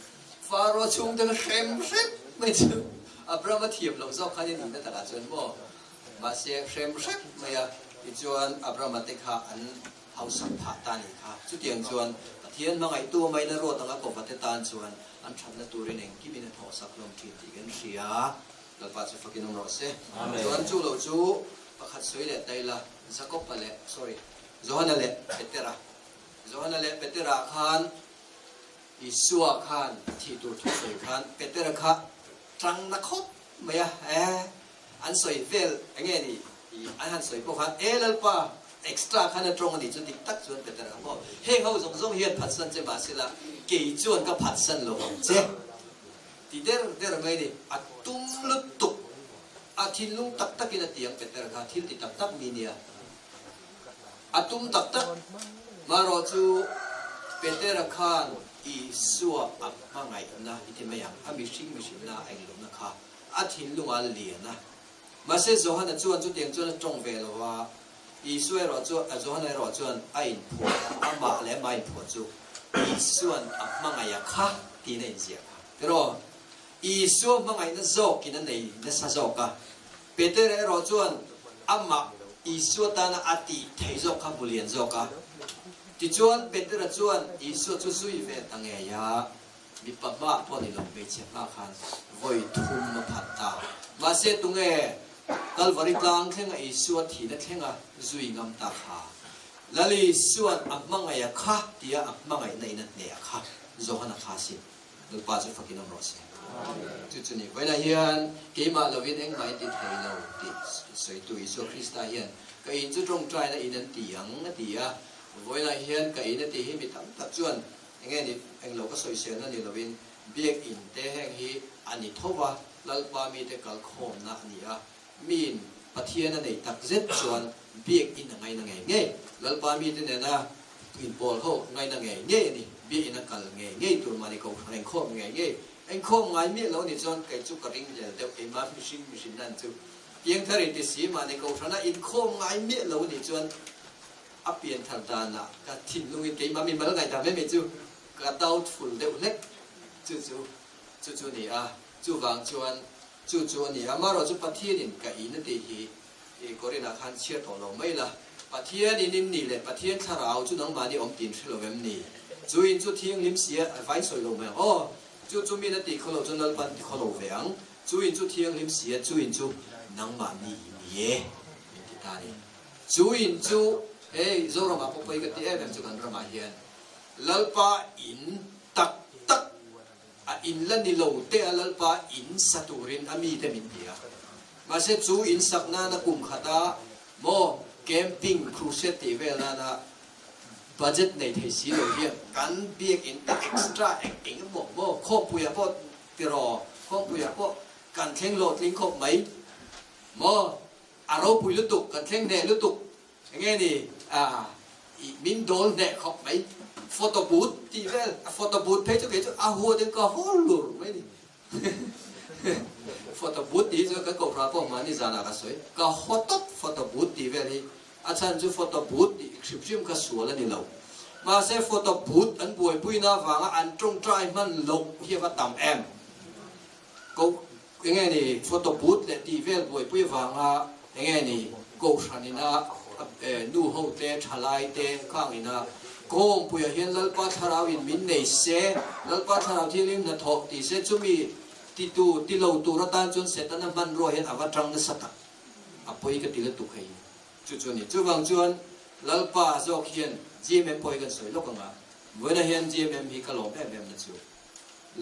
Pharaoh chhungte ka hrem hrep mai chu Abraham a thiam loh zawk khan i nihna takah chuan maw mahse hrem hrep mai a tichuan Abraham-a te kha an hausak phah ta nih kha. Chutiang chuan Pathian hmangaihtu a maina ruat anga kawva te tan chuan an thatna turin engkimin a thawhsak hlawm thin tih kan hria. Lalpa chu fakin awm rawh se. Chuan chu lo chu pakhat sawi leh ta ila, Jakob-a leh, sorry, Johana leh Petera. Johana leh Petera khan Isua khan thih tur thu sawi khan Petera kha tang na khawp mai a, eh, an sawi vel eng nge ni, an han sawi pawh khan, E Lalpa, extra khan a tawng a nih chu dik tak chuan Petera kha maw, heng ho zawng zawng hian phatsan che mahsela kei chuan ka phatsan lo ang che. Ti der der mai ni, a tum lutuk, a thinlung tak takin a ti ang Peter kha thil ti tak tak mi nia, a tum tak tak. Marawh chu Petera khan Isua a hmangaihna i ti mai ang, a mihring mihrinna a englohna kha a thinlungah a lian a. Mahse Johana chuan chutiang chuan a tawng ve lo a, Isua erawh chu, Johana erawh chuan a inphuah a, amah leh amah inphuah chu Isua'n a hmangaih a kha tiin a inziah kha. Tiraw? Isua hmangaihna zawkin a nei nasa zawk a. Petera erawh chuan amah Isua tana a tih theih zawk kha hmu lian zawk a. Tichuan Petera chuan Isua chu zui ve ta ngei a, mipa hmaah pawh ni lo, hmeichhe hma khan vawi thum a phat ta. Mahse tunge Kalvari tlang thlenga Isua thihna thlenga zui ngam ta kha? Lal Isua'n a hmangaih a kha tia a hmangaihna in a hneh a kha Johana kha a sin. Lalpa chu fakin awm rawh se. Chu chu ni. Vawiinah hian keimah lovin engmah in ti thei lo tih sawitu Isua Krista hian ka in chu tawngtaina in an ti ang a ti a. Vawiinah hian ka in a tih hi mi tam tak chuan enge ni englo ka sawiselna ni lovin biak in te heng hi a ni tho va, Lalpa mite kalkhawmna a ni a. Miin Pathian a neih tak zet chuan biak in a ngaina ngei ngei. Lalpa mite nena inpawl ho ngaina ngei ngei a ni. Biak in a kal ngei ngei tur mahni kohhran inkhawm ngei ngei. Inkhawm ngai miah lo ni chuan kei chu ka ring hlel deuh keimah mihring mihrin nan chu piangthar in ti si mahni kohhrana inkhawm ngai miah lo ni chuan a pianthar danah ka thinlungin keimah mimal ngaihdan mai mai chu ka doubtful deuh hlek chu chu chu chu ni a. Chuvang chuan Chu chu a ni a, amaherawh chu Pathianin ka in a tih hi i Korinah khan chhiar tawh lo mai la. Pathian in in nih leh Pathian thlarau chu nangmahni awm tin hre lo em ni? Chu in chu thianghlim si a, vain sawi lo mai ang aw. Chu chu min a tih khaw lo chuan Lalpan ti khaw lo ve ang. Chu in chu thianghlim si a, chu in chu nangmahni in ni e, min ti ta a ni. Chu in chu hei Zoramah pawh pawi ka ti em em chu kan ramah hian Lalpa in tak tak A in la ni lo te a Lalpa in sa turin a mite min ti a. Mahse chu in sak nana kum khata maw camping crusade tih vel nana budget nei thei si lo hian kan biakinn te extra eng eng emaw maw khawmpuiah pawh tiraw khawmpuiah pawh kan thleng hlawhtling khawp mai maw a ropui lutuk kan thleng hneh lutuk Enge ni a i min dawl hneh khawp mai. Photo booth tih vel, a photo booth phei chu kei chu a huat in ka haw lur mai ni. Photo booth tih hi chu kan kohhran pawh mahni zanah ka sawi. Ka haw tawp photo booth tih vel hi. A chhan chu photo booth tih hrim hrim kha sual a ni lo. Mahse photo booth an buaipuina avanga an tawngtai hman loh hi a va tam em. Ko enge ni photo booth leh tih vel buaipui avanga enge ni kohhran ina nu ho te thalai te khang ina kawngpuiah hian Lalpa thlarau in min nei se Lalpa thlarau thianghlim hnathawh ti se chumi titu ti lo tur atan chuan Setana hmanrua hian a va tang nasa tak a pawi ka ti lutuk hei chu chu a ni. Chuvang chuan Lalpa zawk hian GMM pawh hi kan sawi lawk anga. Vawiinah hian GMM hi ka lawm em em na chu.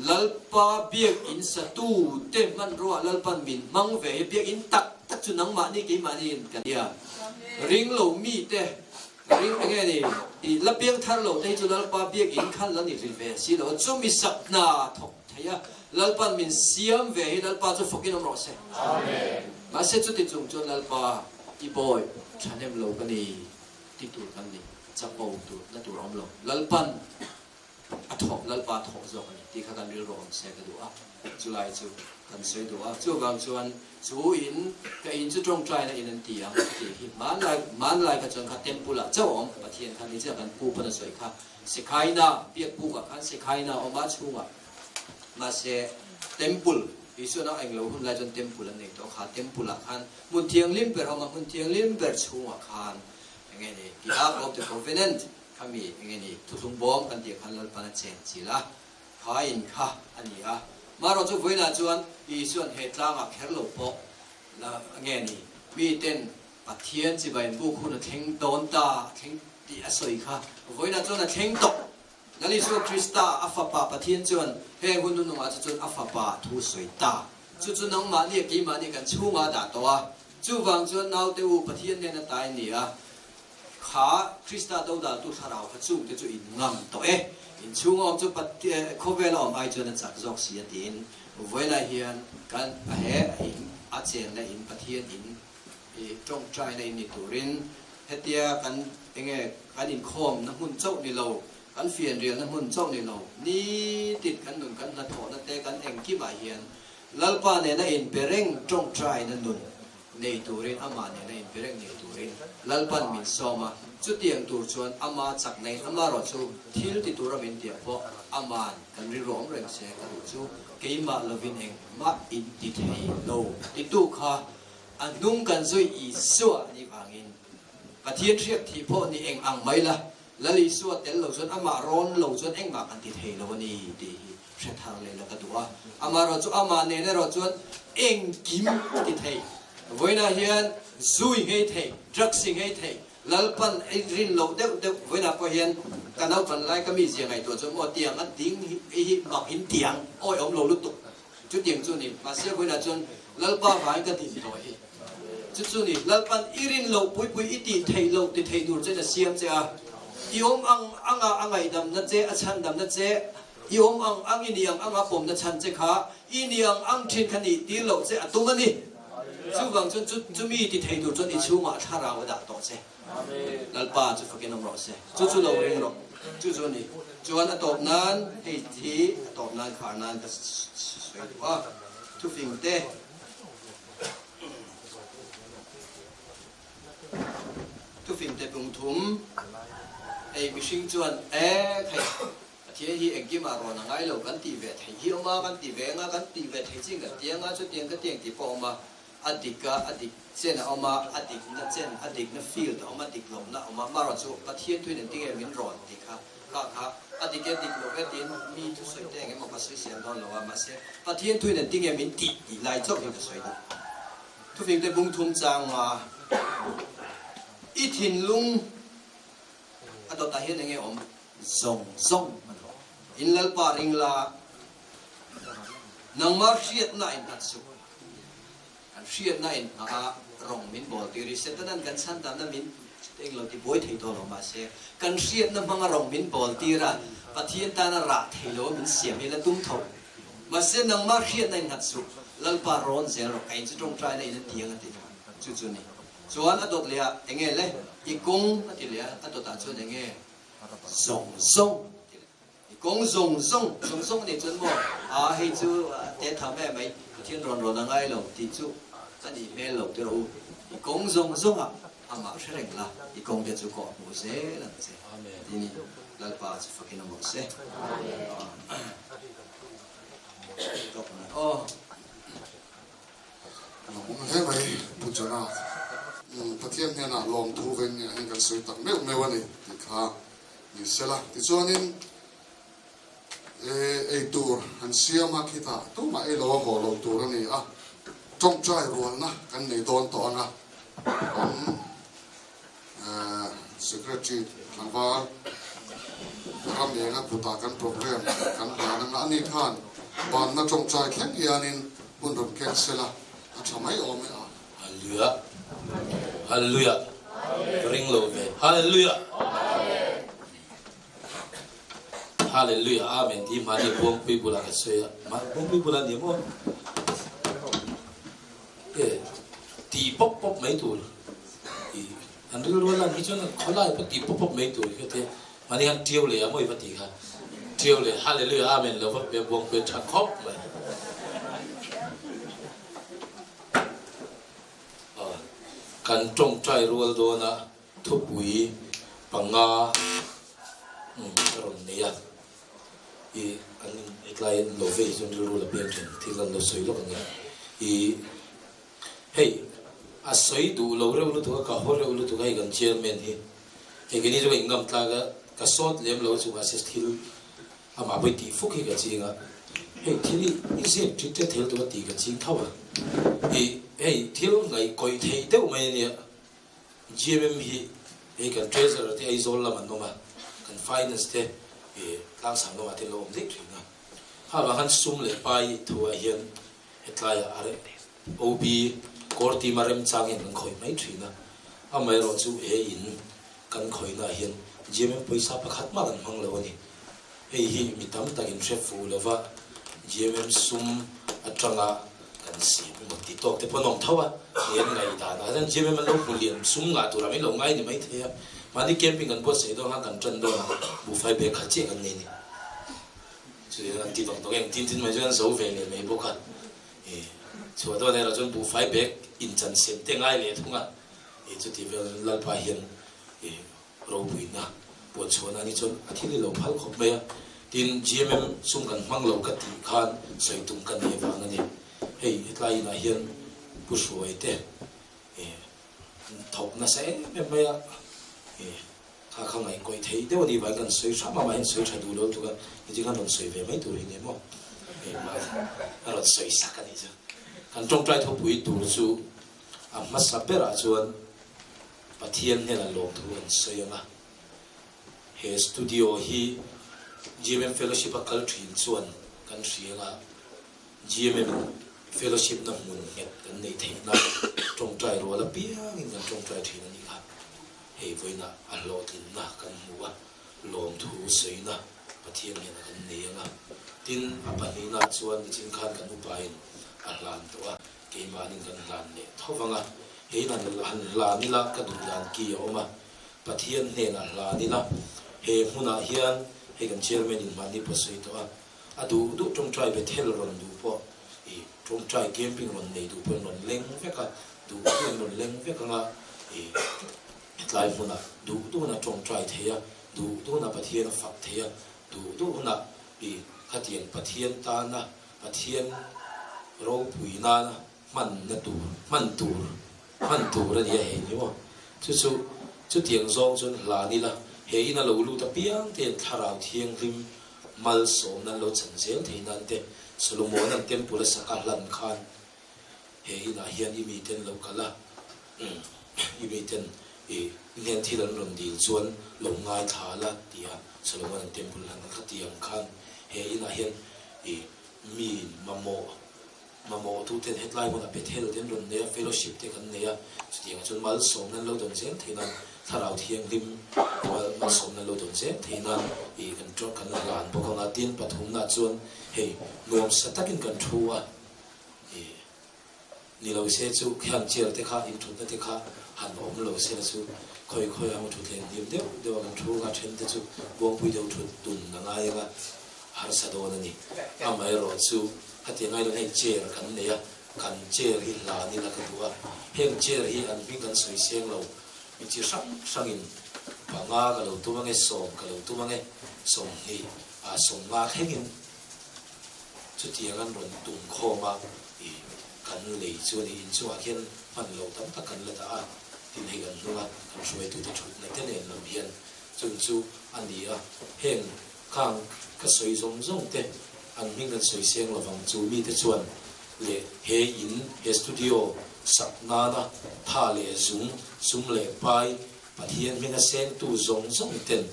Lalpa biakinn satu te hmanruah Lalpan min hmang ve hi biakinn tak tak chu nangmahni keimahni in ka nia. Ring lo mi te ring enge ni i la piang thar lo te hi chu Lalpa biakinn khan la ni ri ve si lo a chumi sak hna thawk thei a Lalpan min siam ve hi Lalpa chu fawkin awm rawh se. Mahse chuti chung chuan Lalpa i bawi thahnem lo ka ni ti tur kan ni chapo tur na tur a awm lo. Lalpan a thawh Lalpa thawh zawk a ni tih kha kan rilru awm se ka duh a, chulai chu kan sawi duh a. Chuvang chuan chu in ka in chu tawngtaina in an ti ang a tih hi hmanlai hmanlai kha chuan kha temple ah chauh a awm Pathian kha ni chiah kan pu pawn a sawi kha Sekhaina biak buk ah khan Sekhaina a awm a chhungah mahse temple Isuan a englo hun lai chuan temple an nei tawh kha temple ah khan hmun thianghlim ber a awm a hmun thianghlim ber chhungah khan enge ni the ark of the covenant Khami enge ni thuthlung bawm kan tih khan Lalpan a chen chil a, kha in kha a ni a. Marawh chu vawiinah chuan Isuan he tlangah kher lo pawh la nge ni miten Pathian chibai buk hun a thleng dawn ta a thleng tih a sawi kha vawiinah chuan a thleng tawh. Lal Isua Krista a fapa Pathian chuan heng hun nunungah chu chuan a fapa thu sawi ta. Chu chu nangmahni a keimahni kan chhungah a dah tawh a. Chuvang chuan naute u Pathian nen a tai ni a. Kha Krista dodaltu thlarau kha chungte chu in ngam tawh e, in chhunga awm chu khawvela awm ai chuan a chak zawk si a tiin vawiinah hian kan a he a in a chenna in Pathian in i tawngtaina in ni turin hetia kan enge kan inkhawmna hmun chauh ni lo, kan fianrialna hmun chauh ni lo, nitin kan nun kan hnathawhna te kan engkimah hian Lalpa nena inbe reng tawngtaina nun nei turin amah nena inbe reng nei turin Lalpan min sawm a, chutiang tur chuan ama chak neiin amarawh chu thil ti tura min tiah pawh aman kan rilru awm reng se ka duh chu keimah lovin engmah in ti thei lo titu kha a hnung kan zui Isua a nih vangin Pathian hriak thih pawh ni eng ang mai la Lal Isua tel lo chuan amah rawn lo chuan engmah kan ti thei lo a ni tih hi hre thar leh la ka duh a. Amaherawh chu amah nen erawh chuan engkim a ti thei. Vawiinah hian zu i nghei thei, drugs i nghei thei, Lalpan i rin loh deuh deuh vawiinah pawh hian ka naupan lai ka mizia ngaihtuah chuan maw tiang a ding hi hi mak in tiang awi awm lo lutuk chutiang chu ni. Mahse vawiinah chuan Lalpa vangin ka din tawh hi. Chu chu ni, Lalpan i rin loh puipui i tih theih loh ti theih tur chen a siam che a, i awm ang anga a ngaihdamna che, a chhandamna che, i awm ang ang i nih ang anga pawmna chhan che kha i nih ang ang thin kha nih tir loh che a tum a ni. Chuvang chuan chu chumi ti thei tur chuan i chhungah a thlarau a dah tawh che. Lalpa chu fakin awm rawh se. Chu chu lo ring rawh. Chu chu a ni. Chuan a tawp nan hei hi a tawp nan khar nan ka sawi duh a, thufing te. Thufing te pungthum ei mihring chuan e khai Pathian hi engkim ah rawn a ngai lo kan tih ve theih hi awm a, kan ti ve anga kan tih ve theih chin kan ti anga chutiang ka tiang tih pawh a awm a, a dik a a dik chen a awm a, a dik na chen a dik na field a awm a dik loh na a awm a, marawh chu Pathian thuin engtinge min rawn tih kha Kha kha a dik e dik lo e tiin mi thusawi te eng emaw ka sawi siam dawn lo a, mahse Pathian thuin engtin nge min tih tih lai chauh hi ka sawi duh. Thufing te bung thum chang a, i thinlung a dawtah hian enge awm zawng zawng a ni. In Lalpa ring la, nangmah hriatna in nghat suh. Kan hriatna in hmanga rawng min bawl tir hi Setanan kan chhandamna min eng lo ti buai thei tawh lo mahse kan hriatna hmanga rawng min bawl tir a Pathian tana rah thei lo a min siam hi la tum tho. Mahse nangmah hriatna in nghat suh Lalpa rawn zel rawh ka in chu tawngtaina in a ti ang a ti chu chu ni. Chuan a dawt leh ah enge le i kawng a ti leh a a dawt ah chuan enge zawng zawng a ti leh. I kawng zawng zawng, zawng zawng nih chuan maw, aa hei chu te tham em mai, Pathian rawn rawn a ngai lo tih chu a nih hmel lo tiraw u. I kawng zawng zawngah amah hre reng la, i kawng te chu kawh hmuh zel ang che. Tini Lalpa chu fakin awm rawh se. Aw. Lawmawm hle mai Pu Johna. Pathian hnenah lawmthu veng nge hian kan sawi tak meuh meuh a ni tih kha ni sela. Tichuanin ei tur han siam a khitah tumah ei lo a haw lo tur a ni a, tawngtai rualna kan nei dawn tawh ang a, kan Secretary tlangval. Ramenga kutah kan programme kan hlan anga ani khan banna tawngtai thleng hianin hun rawn keng sela a tha mai awm e a. Hallelujah Hallelujah Ka ring lo ve Hallelujah Hallelujah Amen tih mahni Buangpui bulah ka sawi a Buangpui bulah ni maw e tih pawp pawp mai tur i an rilru a lan hi chuan khawlai pawh tih pawp pawp mai tur hi ka tia mahni khan tiau leh a mawi va tih kha tiau leh Hallelujah Amen lo va pe Buangpui a tha khawp mai. Kan tawngtai rual dawna thupui panga ka rawn nei a, i an hetlai an lo vei chuan rilru la peng thin thil an lo sawi lawk ang e. I hei a sawi duh lo reuh lutuk a, ka haw reuh lutuk a hei kan chairman hi hei keini chu ka ingam tlak a, ka sawt lem lo chu mahse thil Amah pawh i tih fuk hi ka ching a, hei thil hi i zep ṭit ṭet thel tura tih ka ching tho a, i hei thil ngaihkawih theih deuh mai a nia, GMM hi hei kan Treasurer te Aizawl lam an awm a, kan Finance te i tlangsang lamah te an lo awm daih ṭhin a, kha vang khan sum leh pai thuah hian hetlaiah a reh OB kawr tima remchang hian kan khawih mai ṭhin a, amaherawhchu he in kan khawihnaah hian GMM pawisa pakhat mah kan hmang lo a ni. Hei hi mi tam takin hre fuh lova GMM sum atanga kan siam emaw ti tawk te pawh an awm tho a, hei an ngaihdan ah hian GMM an lo hmu lian sum ngah turah min lo ngai ni mai thei a, mahni camping kan buatsaih dawn khan kan tan dawn a, buhfai bag khat chiah kan nei ni. Chutiang an ti vang tawk em tin tin mai chuan an zo ve leh mai bawk a, chhuah dawn erawh chuan buhfai bag inchan sem te ngai leh thung a, chuti vel Lalpa hian Ropuina puan chhuahna ni chuan a thil i lo phal khawp mai a, tin GMM sum kan hmang lo ka tih khan sawi tum ka nei vang a ni. Hei hetlai inah hian Pu Hruai te an thawk nasa em em mai a, kha kha ngaihkawih theih deuh a nih vangin kan sawi hram a, amah hian sawi tha duh lo lutuk a, nitin khan rawn sawi ve mai tur hi ni maw, a rawn sawi sak a nih chu. Kan tawngtai thupui tur chu a hmasa berah chuan Pathian hnenah lawmthu an sawi ang a, he studio hi GMM Fellowship a kal thin chuan kan hria ang a, GMM Fellowship na hmun nghet kan neih theih nan tawngtai rual apiangin kan tawngtai thin a nih kha. Hei vawiinah a hlawhtlinna kan hmu a, lawmthu sawina Pathian hnenah kan nei ang a. Tin, a pahnihna chuan nichin khan kan upain a hlan tawh a, Keimahnin kan hlan leh tho vang a, heiin han han hlan ila ka duh dan ki a awm a, Pathian hnenah hlan ila, he hmunah hian hei kan Chairman in mahni pawh sawi tawh a, a duh duh tawngtai Bethel rawn duh pawh i tawngtai camping rawn nei duh pawh in rawn leng vek a, duh duh in rawn leng vek ang a, i hetlai hmunah duh duhna tawngtai thei a, duh duhna Pathian a fak thei a, duh duhna i khatiang Pathian tana Pathian ropui nana hmanna tur, hman tur, hman tur a ni a hei ni maw? Chu chu, chutiang zawng chuan hlan ila, he ina lo lut apiang te hian Thlarau Thianghlim malsawmna an lo chan zel thei nan te, Solomona'n Temple a sak a hlan khan he inah hian i miten lo kal a, i miten i hnen thil an rawn dil chuan lo ngaithla la tia Solomona'n Temple hlan kha tiang khan he inah hian I mi mamawh, mamawh tu ten hetlai hmunah Bethel te an rawn nei a, fellowship te kan nei a, chutiangah chuan malsawmna an lo dawn zel theih nan, Thlarau Thianghlim malsawmna an lo dawn zel theih nan i kan tawng kan hlan bawk ang a, tin pathumnaah chuan hei nuamsa takin kan thu a, i ni lo se chu khian chair te kha inthutna te kha han awm lo se la chu khawi khawi ang thutthleng hlim deuh deuh a kan thu anga then te chu buangpui deuh thut dun a ngai anga harsa dawn a ni. Amaherawh chu khatiang ai hian hei chair kan nei a, kan chair hi hlan ila ka duh a, heng chair hi an hming kan sawi seng lo mi chi hrang hrangin panga ka lo tum ange, sawm ka lo tum ange, 20 ah 50 thlengin Chutiang an rawn tum khawm a, i kan lei chu a ni. Inchungah khian hman loh tam tak kan la dah a, tin hei kan hnunga kan hruaitute thutna te nen lam hian chung chu a ni a. Heng khang ka sawi zawng zawng te an hming kan sawi seng lovang chu mite chuan leh he in, he studio sak nana tha leh zung, sum leh pai, Pathian hminga sengtu zawng zawng ten.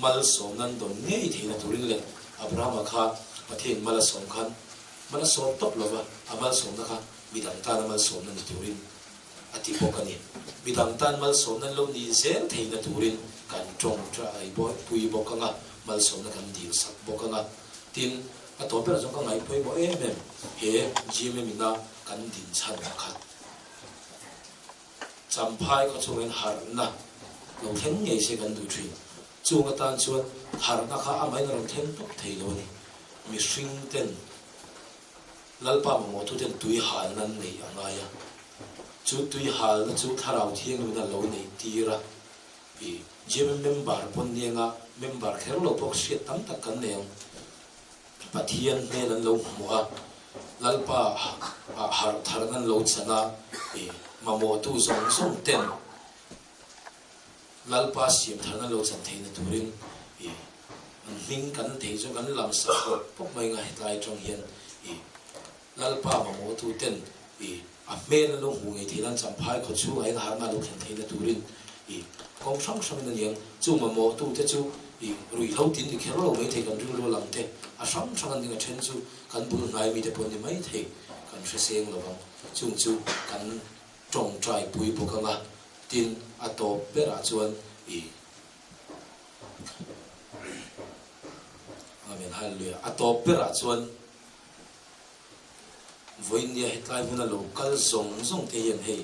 Malsawmna an dawn ngei theihna turin leh Abrahama kha Pathian mal a sawm khan mal a sawm tawp lova, a malsawmna kha midang tana malsawmna ni turin a ti bawk a ni. Midang tan malsawmna an lo nih zel theihna turin kan tawngtai pui bawk anga, malsawmna kan dil sak bawk anga. Tin, a tawp berah chuan ka ngaih pawimawh em em, he GMM ina kan din chhan pakhat. Champhai khaw chungin harhna lo thleng ngei se kan duh thin. Chung atan chuan harhna kha amahin a rawn thleng tawp thei lo a ni. Mihring ten Lalpa mamawhtu ten tui halna an neih a ngai a. Chu tui halna chu Thlarau Thianghlimna lo neih tir a. I gym member pawn nianga member kher lo pawh hriat tam tak kan nei ang. Pathian hmel an lo hmuh a, Lalpa ah harh tharna an lo chan a, i mamawhtu zawng zawng ten Lalpa siam tharna an lo chan theihna turin i an hming kan theih chu kan lam sak pawp pawp mai nga hetlai atang hian i Lalpa mamawhtu ten i a hmel an lo hmuh ngei theih nan Champhai khaw chhungah hian harhna a lo thlen theihna turin i kawng hrang hrangin a niang. Chu mamawhtu te chu i ruihhlo tin ni kher lo mai thei kan rilru lang te a hrang hrang an ning a then chu kan bul hnai mite pawh ni mai thei kan hre seng lo vang. Chung chu kan tawngtai pui bawk anga tin a tawp berah chuan i Amen Hallelujah a tawp berah chuan Vawinia hetlai hmuna lo kal zawng zawng te hian hei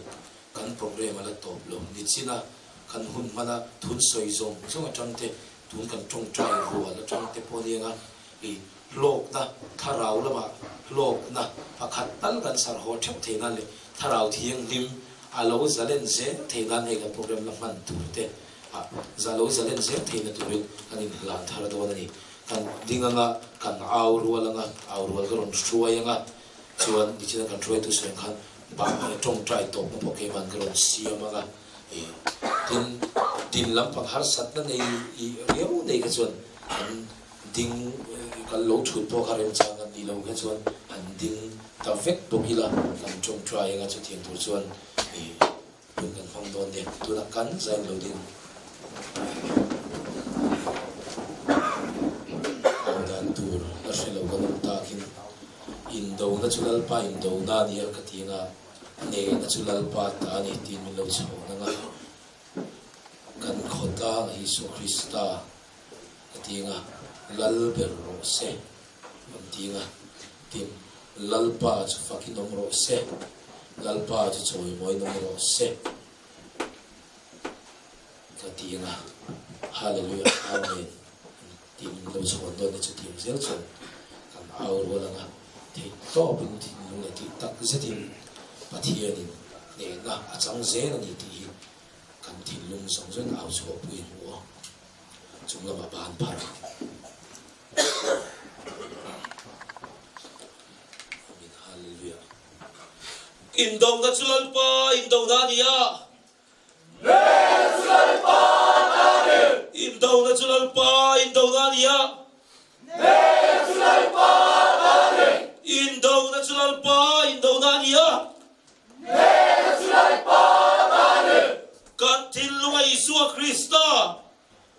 kan program a la tawp lo ni chin a, kan hun hmana thun sawi zawng zawng atang te, tun kan tawngtai rual atang te pawh aniang a, i hlawkna thlarau lamah hlawkna pakhat tal kan sarh haw theuh thei nan leh thlarau thianghlim a lo zalen zel thei nan hei kan program la hman tur te ah za lo zalen zel theihna turin kan inhlan thar dawn a ni. Kan ding anga, kan au rual anga, au rual ka rawn hruai anga, chuan nichina kan hruaitu sawi ang khan bah leh tawngtai tawpna pawh keiman ka rawn siam anga, ih tin din lampang harsatna nei ih riau nei kha chuan an ding kan lo thut pawh kha remchang kan nih loh kha chuan an ding ta vek bawk ila kan tawngtai anga chutiang tur chuan ih Hun kan hmang dawn nia, tunah kan zain lo ding. Au dan tur la hre lo kan awm takin, Indona chu Lalpa indona a nia ka ti anga, hnehna chu Lalpa ta a ni tiin min lo chhawn anga, kan khawtlang a Isua Krista ka ti anga, Lal ber rawh se an ti anga, tin, Lalpa chu fakin awm rawh se, Lalpa chu chawimawiin awm rawh se ka ti anga, Hallelujah, Amen tih min lo chhawn dawn ni chu tiang zel chuan kan au rual anga, theih tawpin thinlung leh tih tak zetin Pathianin hnehna a chang zel a ni tih hi kan thinlung zawng zawngin au chhuahpui a hmu a, chung lamah ban phar. Amen Hallelujah. Indona chu Lalpa indona a ni a. Hmel chu Lalpa ta a ni. Indona chu Lalpa indona a ni a. Hmel chu Lalpa ta a ni. Indona chu Lalpa indona a ni a. Hmel chu Lalpa ta a ni. Kan thinlunga Isua Krista.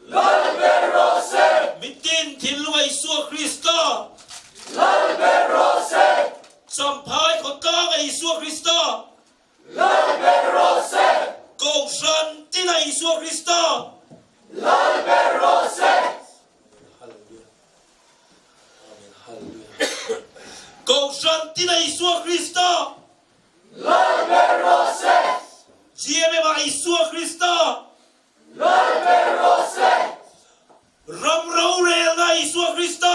Lal ber rawh se! Mitin thinlunga Isua Krista. Lal ber rawh se! Champhai khawtlanga Isua Krista. Lal ber rawh se! Kohhran tina Isua Krista. Lal ber rawh se! Hallelujah. Amen. Hallelujah. Kohhran tina Isua Krista. Lal ber rawh se! GMM ah Isua Krista. Lal ber rawh se! Ram rorelna Isua Krista.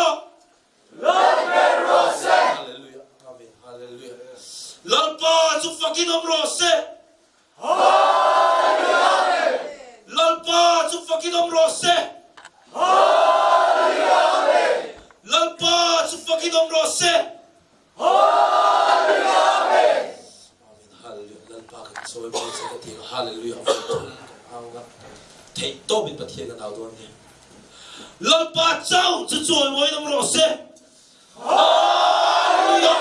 Lal ber rawh se! Hallelujah. Amen. Hallelujah. Lalpa chu fakin awm rawh se. Hallelujah. Lalpa chu fakin awm rawh se. Hallelujah. Lalpa chu fakin awm rawh se. Hallelujah. Amen Hallelujah Lalpa kan chawi mai che ka ti ang Hallelujah a vawi thum kan au nga theih tawp in Pathian kan au dawn nia Lalpa chau chu chawi mawiin awm rawh se Hallelujah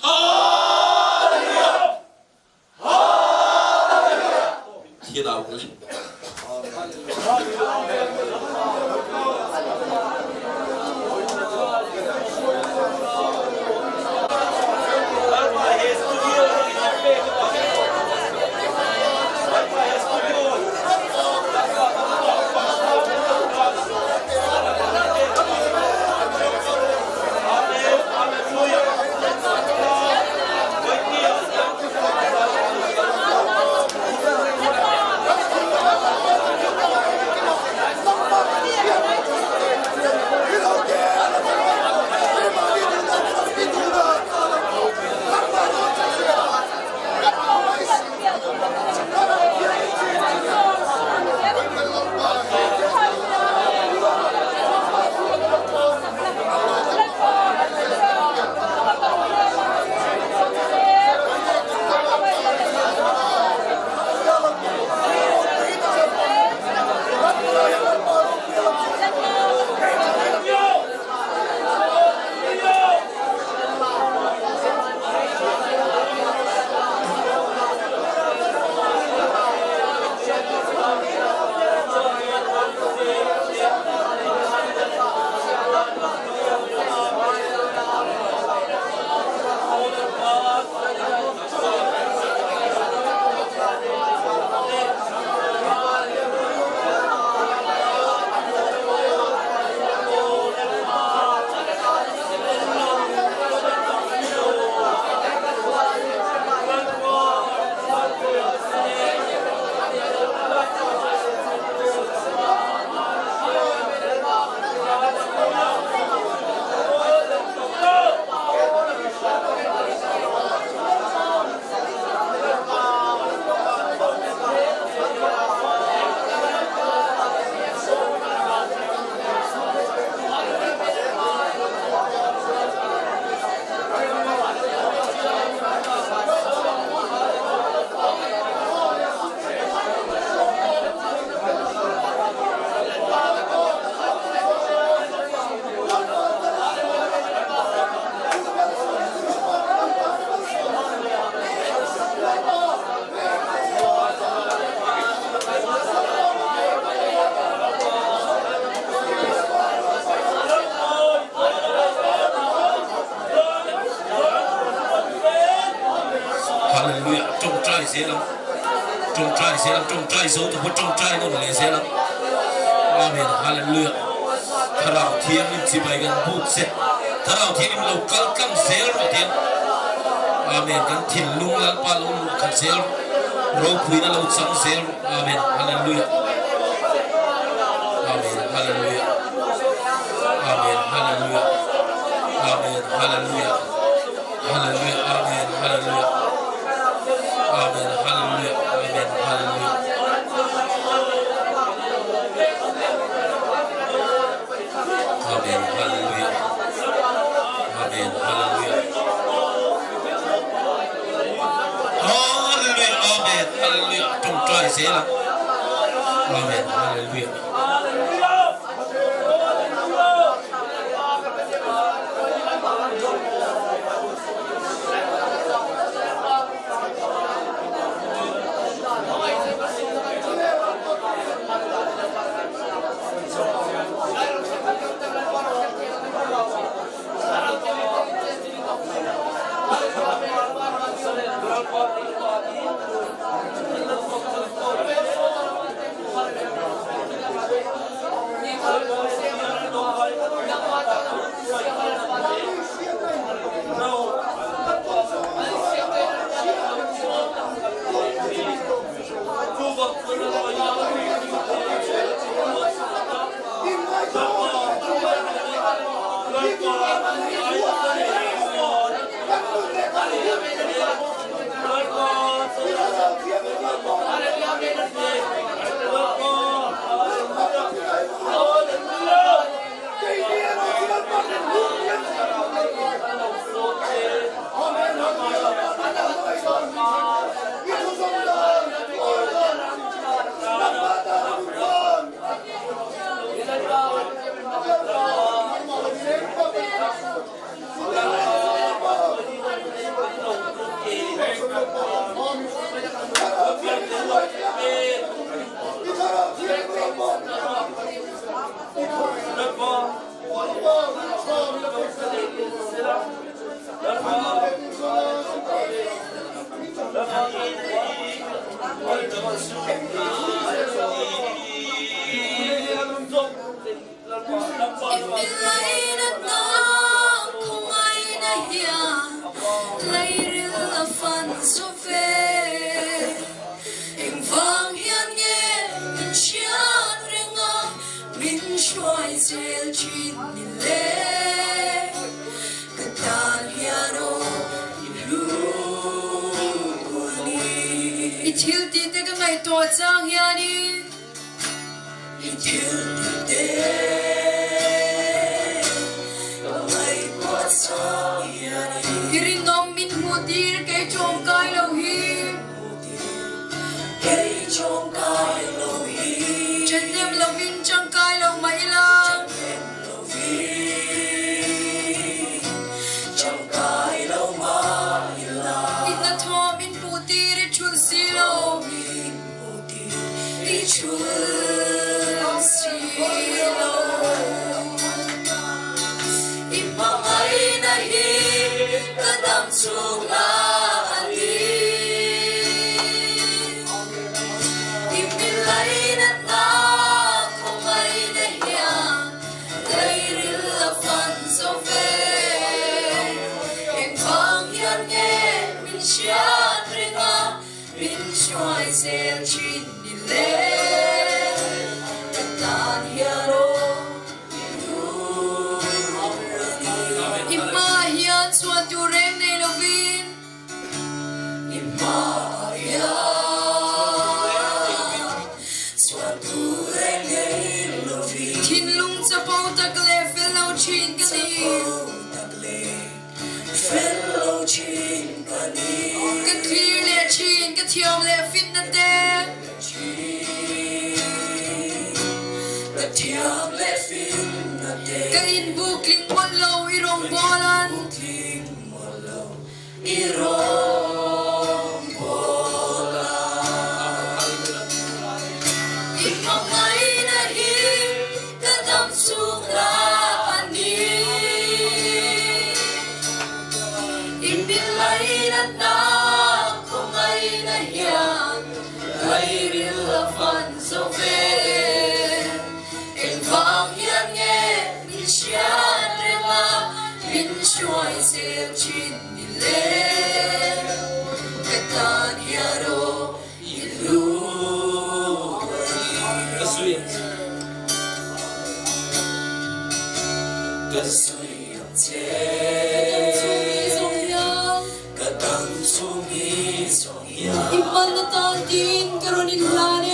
Hallelujah Hallelujah Pathian au le. Hallelujah. Tawngtai zel ang. Tawngtai zel ang. Tawngtai zo ta pawh tawngtai nawn leh zel ang. Amen. Hallelujah. Thlarau Thianghlim chibai kan buk che. Thlarau Thianghlim lo kal tlang zel rawh tiang. Amen. Kan thinlung Lalpa lo luh khat zel rawh. Ropuina lo chang zel rawh. Amen. Hallelujah. Amen. Hallelujah. Amen. Hallelujah. Amen. Hallelujah. Hallelujah. Amen. Hallelujah. Amen. Hallelujah. Amen. Hallelujah. Amen. Hallelujah. Amen. Hallelujah. Hallelujah. Amen. Hallelujah. Tawngtai zel ang. Amen. Hallelujah. I thil tih te ka ngaihtuah chang hianin I thil tih te ka ngaihtuah chang hianin I rinawm min hmuh tir kei tawngkai lo hi Kei tawngkai lo hi Ṭhahnem lovin tangkai lo mah ila Ṭhahnem lovin tangkai lo mah ila I hnathawh min hmuh tir i ṭhulh si lo Min hmuh tir i ṭhulh si lo I hmangaihna hi ka dam chhung la a ni. I milainatna khawngaihna hian Dairil a fan zo ve. Engvang hian nge min hriat reng a, min hruai zel thin ni le? Ka tan hian aw i duh a ni. I hmaah hian chhuan tur reng nei lovin. I hmaah hian chhuan tur reng nei lovin. Thinlung chapo tak leh fel lo thin ka ni. Chapo tak leh fel lo thin ka ni. Ka thlir leh thin, ka thiam leh fitna te. Ka thiam leh fitna te. Ka inbuk tling mawlh lo i rawngbawl an. I rawngbawl a. I hmangaihna hi ka dam chhung la a ni. I milainatna khawngaih. zel thin ni le Ka tan hian aw i hlu a ni. Ka zui ang che. Ka zui ang che. Ka dam chhung ni zawng hian. Ka dam chhung ni zawng hian. I hmanna tan tiin ka rawn inhlan e.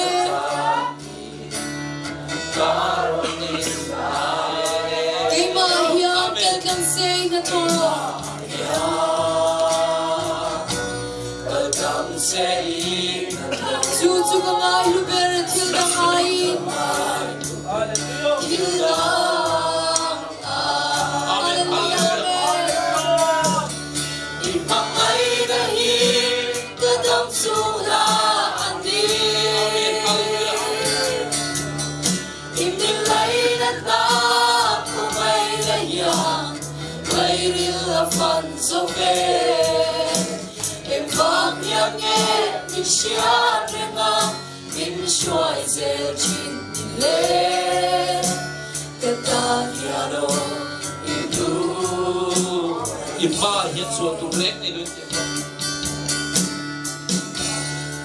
Keimah hian kaltlang se hnathawh. Chu chu ka ngai hlu ber thil dang aiin thil dang Hallelujah Amen. I hmangaihna hi ka dam chhung hla a ni. I min laina hna khawngaihna hian lairil a fan zo ve. Engvang hian nge min hriat reng a, min hruai zel thin ni le? Ka tan hian aw i duh a ni. I hma hian chhuah tur reng nei lo in tih ang.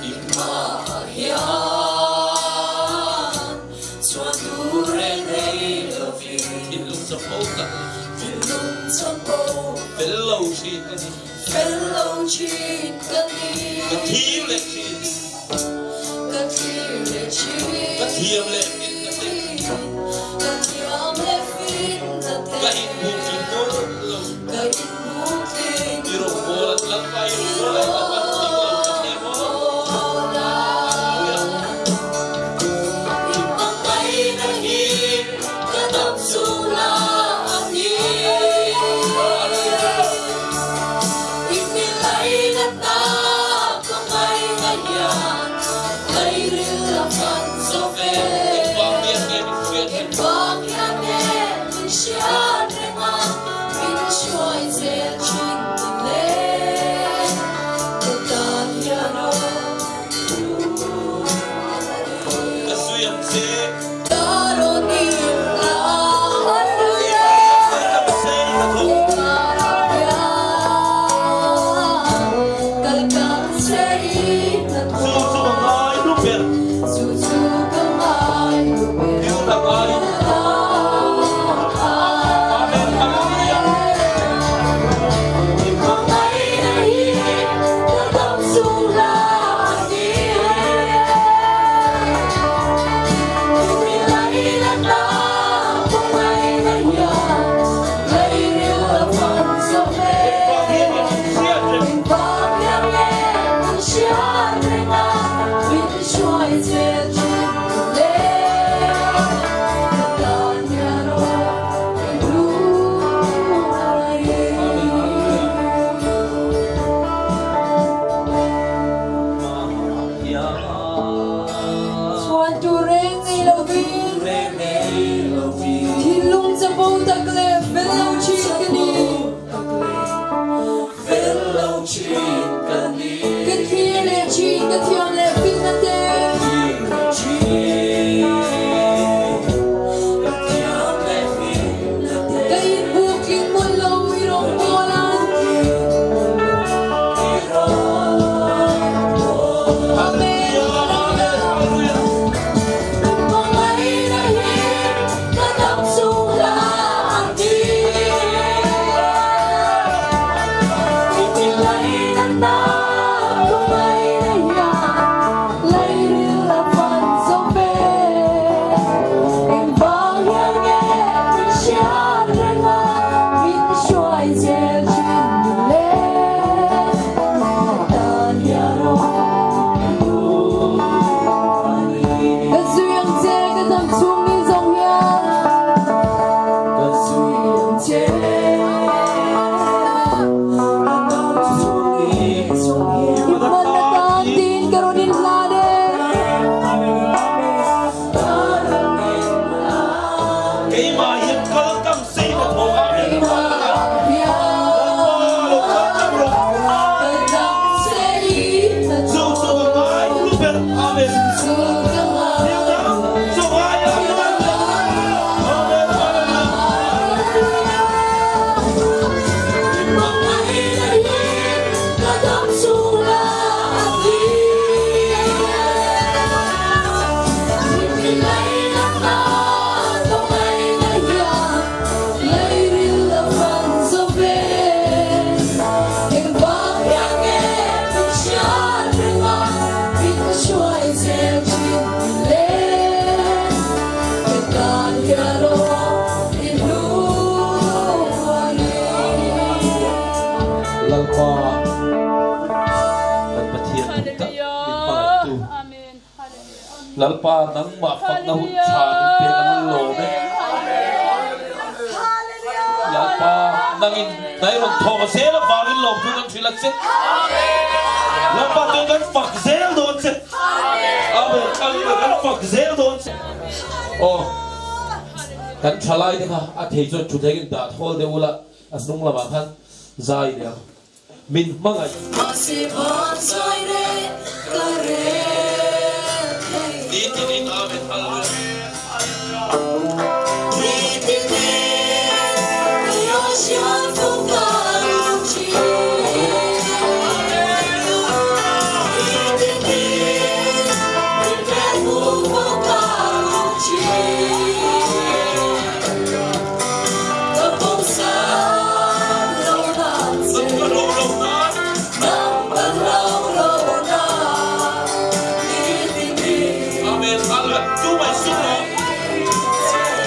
I hma hian chhuah tur reng nei lovin. Thinlung chapo tak leh. Thinlung chapo. Fel lo thin ka ni. Fel lo thin ka ni. Ka thlir leh thin. Ka thlir leh thin. Ka thiam leh fin na te. Ka thiam leh fin na te. Ka inhmuh tling dawn lo. Ka inhmuh tling. I rawn bawl a, Lalpa i rawn bawl a, ka van tling lo tak em aw. Hallelujah. I hmangaihna hi ka dam chung la a ni. I milaina hna ka ngaina hian lairil a fan zo ve. Engvang hian nge min hriat reng a, min hruai zel thin ni le? Ka tan hian aw Ka zui ang che. Ka rawn in la Hallelujah. Chu chu ka ngai hlu ber. Thil dang aiin. Amen Hallelujah. Engvang hian nge min hriat reng? Chhuan tur reng nei lovin, thinlung chapo tak leh fel lo thin ka ni. Ka thlir leh thin, ka thiam leh finna te. Ka inbuk tling mawlh lo i rawngbâwl an. Amen. Hallelujah. Ka zui ang che ka dam chhung ni zawng hian. Ka zui ang che ka dam chhung ni zawng hian. I hman atan tiin ka rawn inhlan e. Keimah hian kal tam sei na thaw a. Lalpa kan Pathian tuk tak min hmangaihtu Lalpa nangmah fakna hun tha min pek an lawm e. Lalpa nangin dai rawn thawh zel avangin lawmthu kan hrilh a che. Lalpa chuan kan fak zel dawn che. Amen. Kan fak zel dawn che. Aw. Kan thalai te kha a thei chuan thu theihin dah thawl deuh ula a hnung lamah khan zai leh ang. Min hmangaih. Mahse van zai reh ka rel thei. Ni tinin Amen Hallelujah. Ni tinin i aw hriat fo ka duh thin. Ni tinin i hmel hmuh fo ka duh thin. Ka pawmsa lo nan che, nang ka hlau lo na, ni ti ni. Amen Hallelujah Tu mai sum lo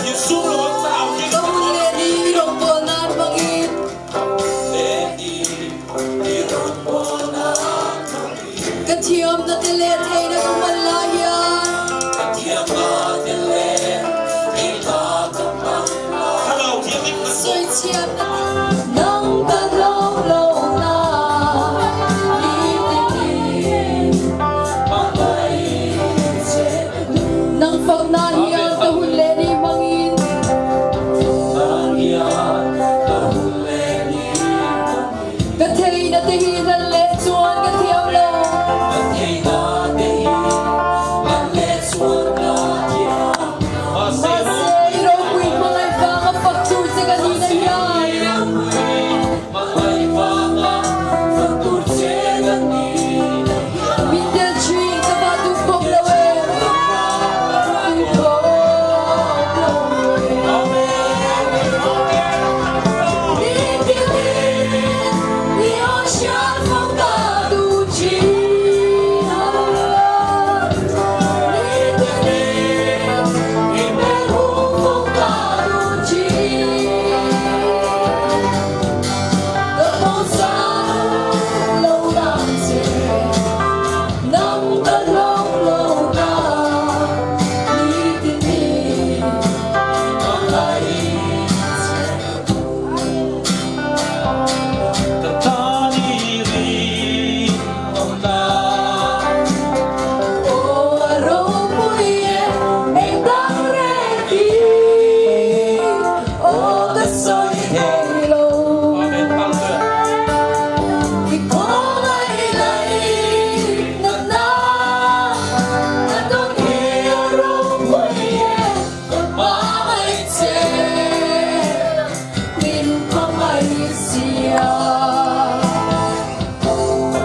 in sum lo an tau hi Ka hun leh ni i rawn pawl nan hmangin. Leh ni i rawn pawl nan hmangin. Ka thiamna te leh theihna ka hman lai hian. Ka thiamna te leh theihna ka hman lai. Thlarau thianghlim kan bawk. Sawichhiatna nang ka hlau lo na ni tinin hmangaih che ka duh. Nang fak nan hian ka hun leh ni hmangin. Nang hian ka hun leh ni hmangin. Ka theihna te hi hlan leh chuan ka thiam lo. Ka theihna te hi hlan leh chuan ka thiam lo. Mahse i ropui hmangaih vanga fak tur che ka nihna hian. Mahse i ropui hmangaih vanga fak tur che ka nihna hian. Min tel thin ka va duh bawk lo e. Duh bawk lo e. Ka tan i rinawm na. Aw a ropui e, eng dang reng hi, aw ka sawi thei lo. Amen, Hallelujah. I khawngaih laih natna, a dawn hi a ropui e, ka hmangaih che, min hmangaih sia. Ka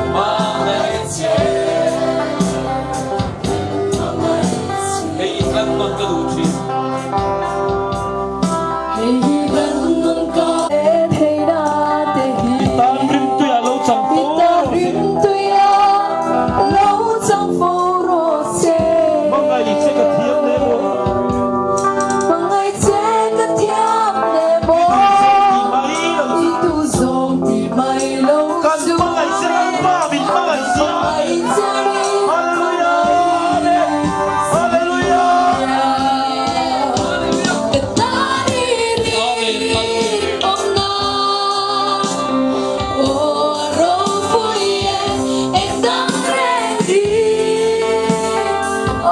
hmangaih che, min hmangaih sia. Hei i tlan nawn ka duh thin. Hei i tlan nawn ka theihna te hi. I tan rimtuia lo chang fo I tan rimtuia lo chang fo rawh se. Hmangaih che ka thiam hle maw. Hmangaih che ka thiam hle maw. I duh zawng ti mai lo chu. Kan hmangaih che Lalpa min hmangaih sia. Hmangaih che min Hallelujah Amen Hallelujah. Ka tan i rinawmna aw a ropui e, eng dang reng hi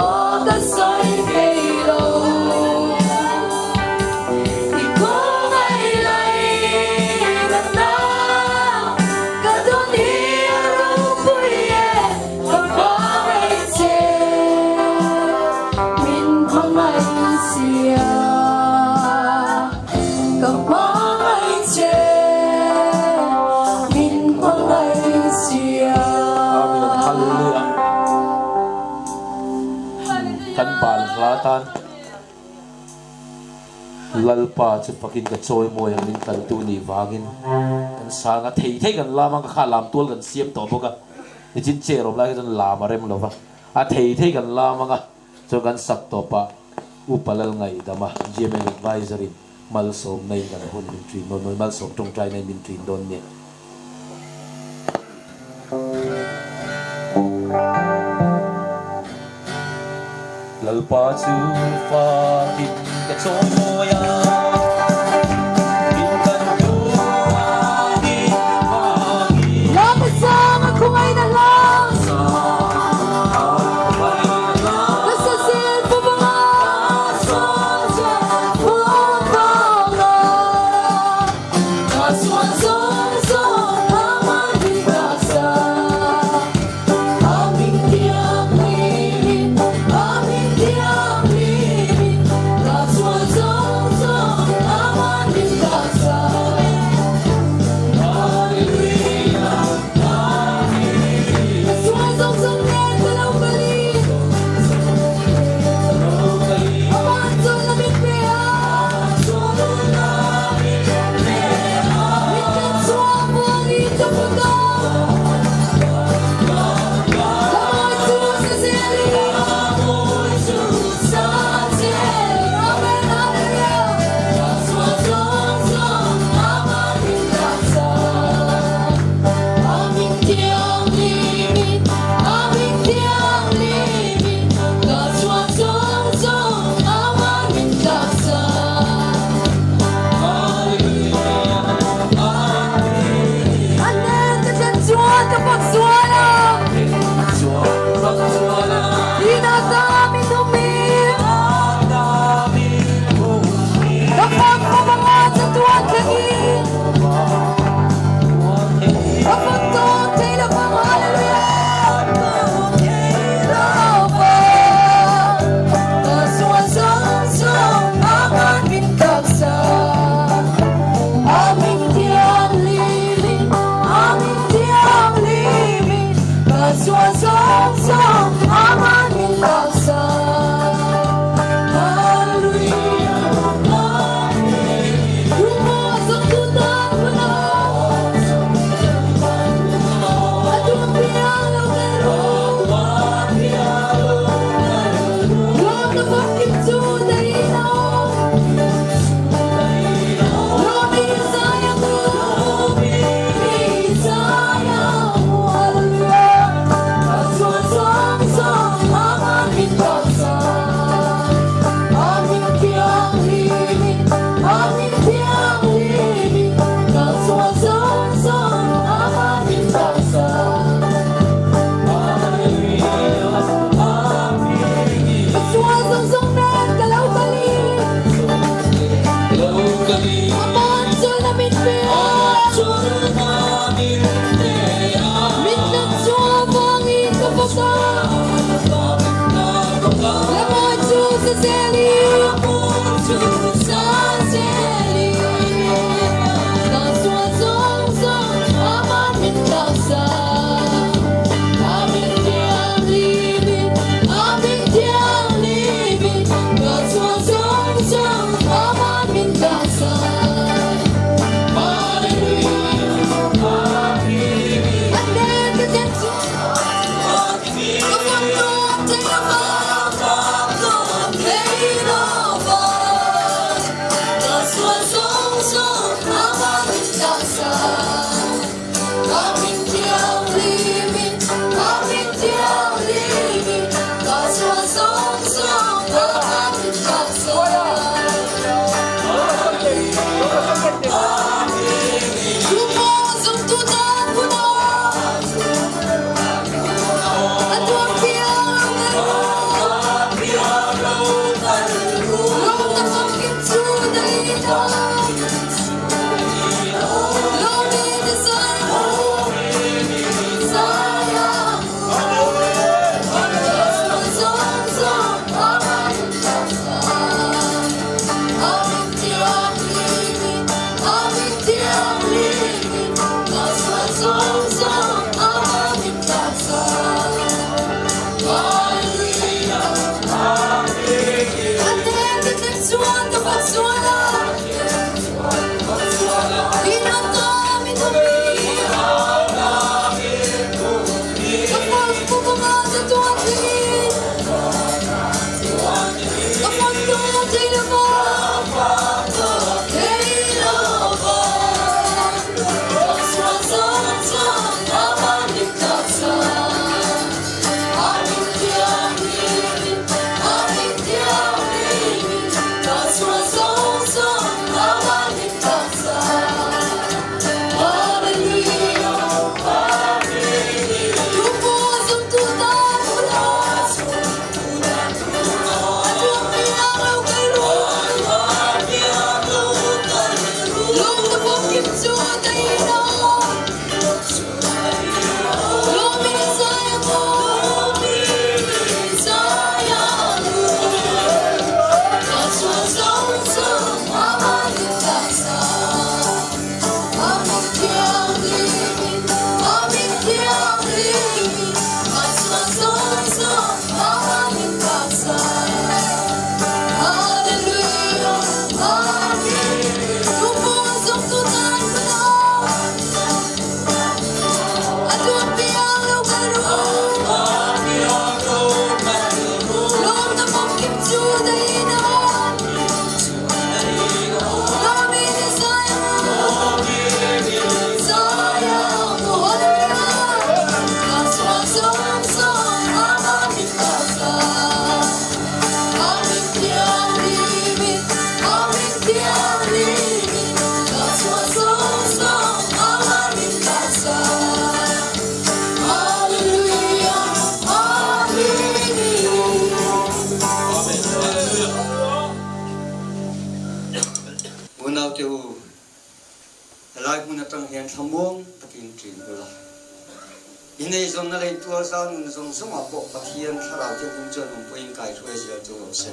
aw ka sawi thei lo. I khawngaih laih natna ka dawn hi a ropui e, ka hmangaih che, min hmangaih sia. Ka hmangaih che, min hmangaih sia. Amen Hallelujah Kan bal hla tan Lalpa chu fakin ka chawi mawi ang min tlantu nih vangin kan sang a, thei thei kan lam ang ka kha lam tual kan siam tawh bawk a, nichin chair awm lai kha chuan lam a rem lo va, a thei thei kan lam ang a, chuan kan sak tawp ah Upa Lalngaihdama GMM Adviser in malsawmna in kan hun min ṭin dawn, malsawm ṭawngṭaina in min ṭin dawn nia. Lalpa chu fakin ka chawimawi a, min kan tuangin vangin. Lamsang a khawngaihna hla. Ka sazel pu banga. Pu banga. Ka sual zawng zawng aman min taksa. Aming thianghlimin, aming thianghlimin, ka sual zawng zawng aman min taksa. Hallelujah, Ka sual zawng zawng nen ka lo kalin, Aman chawlhna min pe a, min kan chhuah vangin ka fak a. atang hian thlamuang takin ṭin ula. I neizawnna leh intualzau nun zawng zawngah pawh Pathian Thlarau Thianghlim chuan awmpui in kaihruai zel chu rawh se.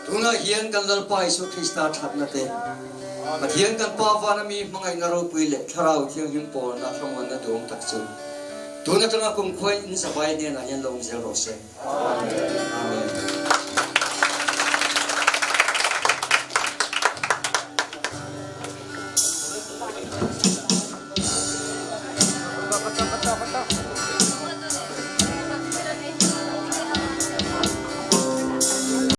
Tunah hian kan Lalpa Isua Krista thatna te, Pathian kan Pa vana mi hmangaihna ropui leh Thlarau Thianghlim pawlna thlamuanna duhawm tak chu tun atanga kumkhuain in zavai hnenah hian lo awm zel rawh se. Amen.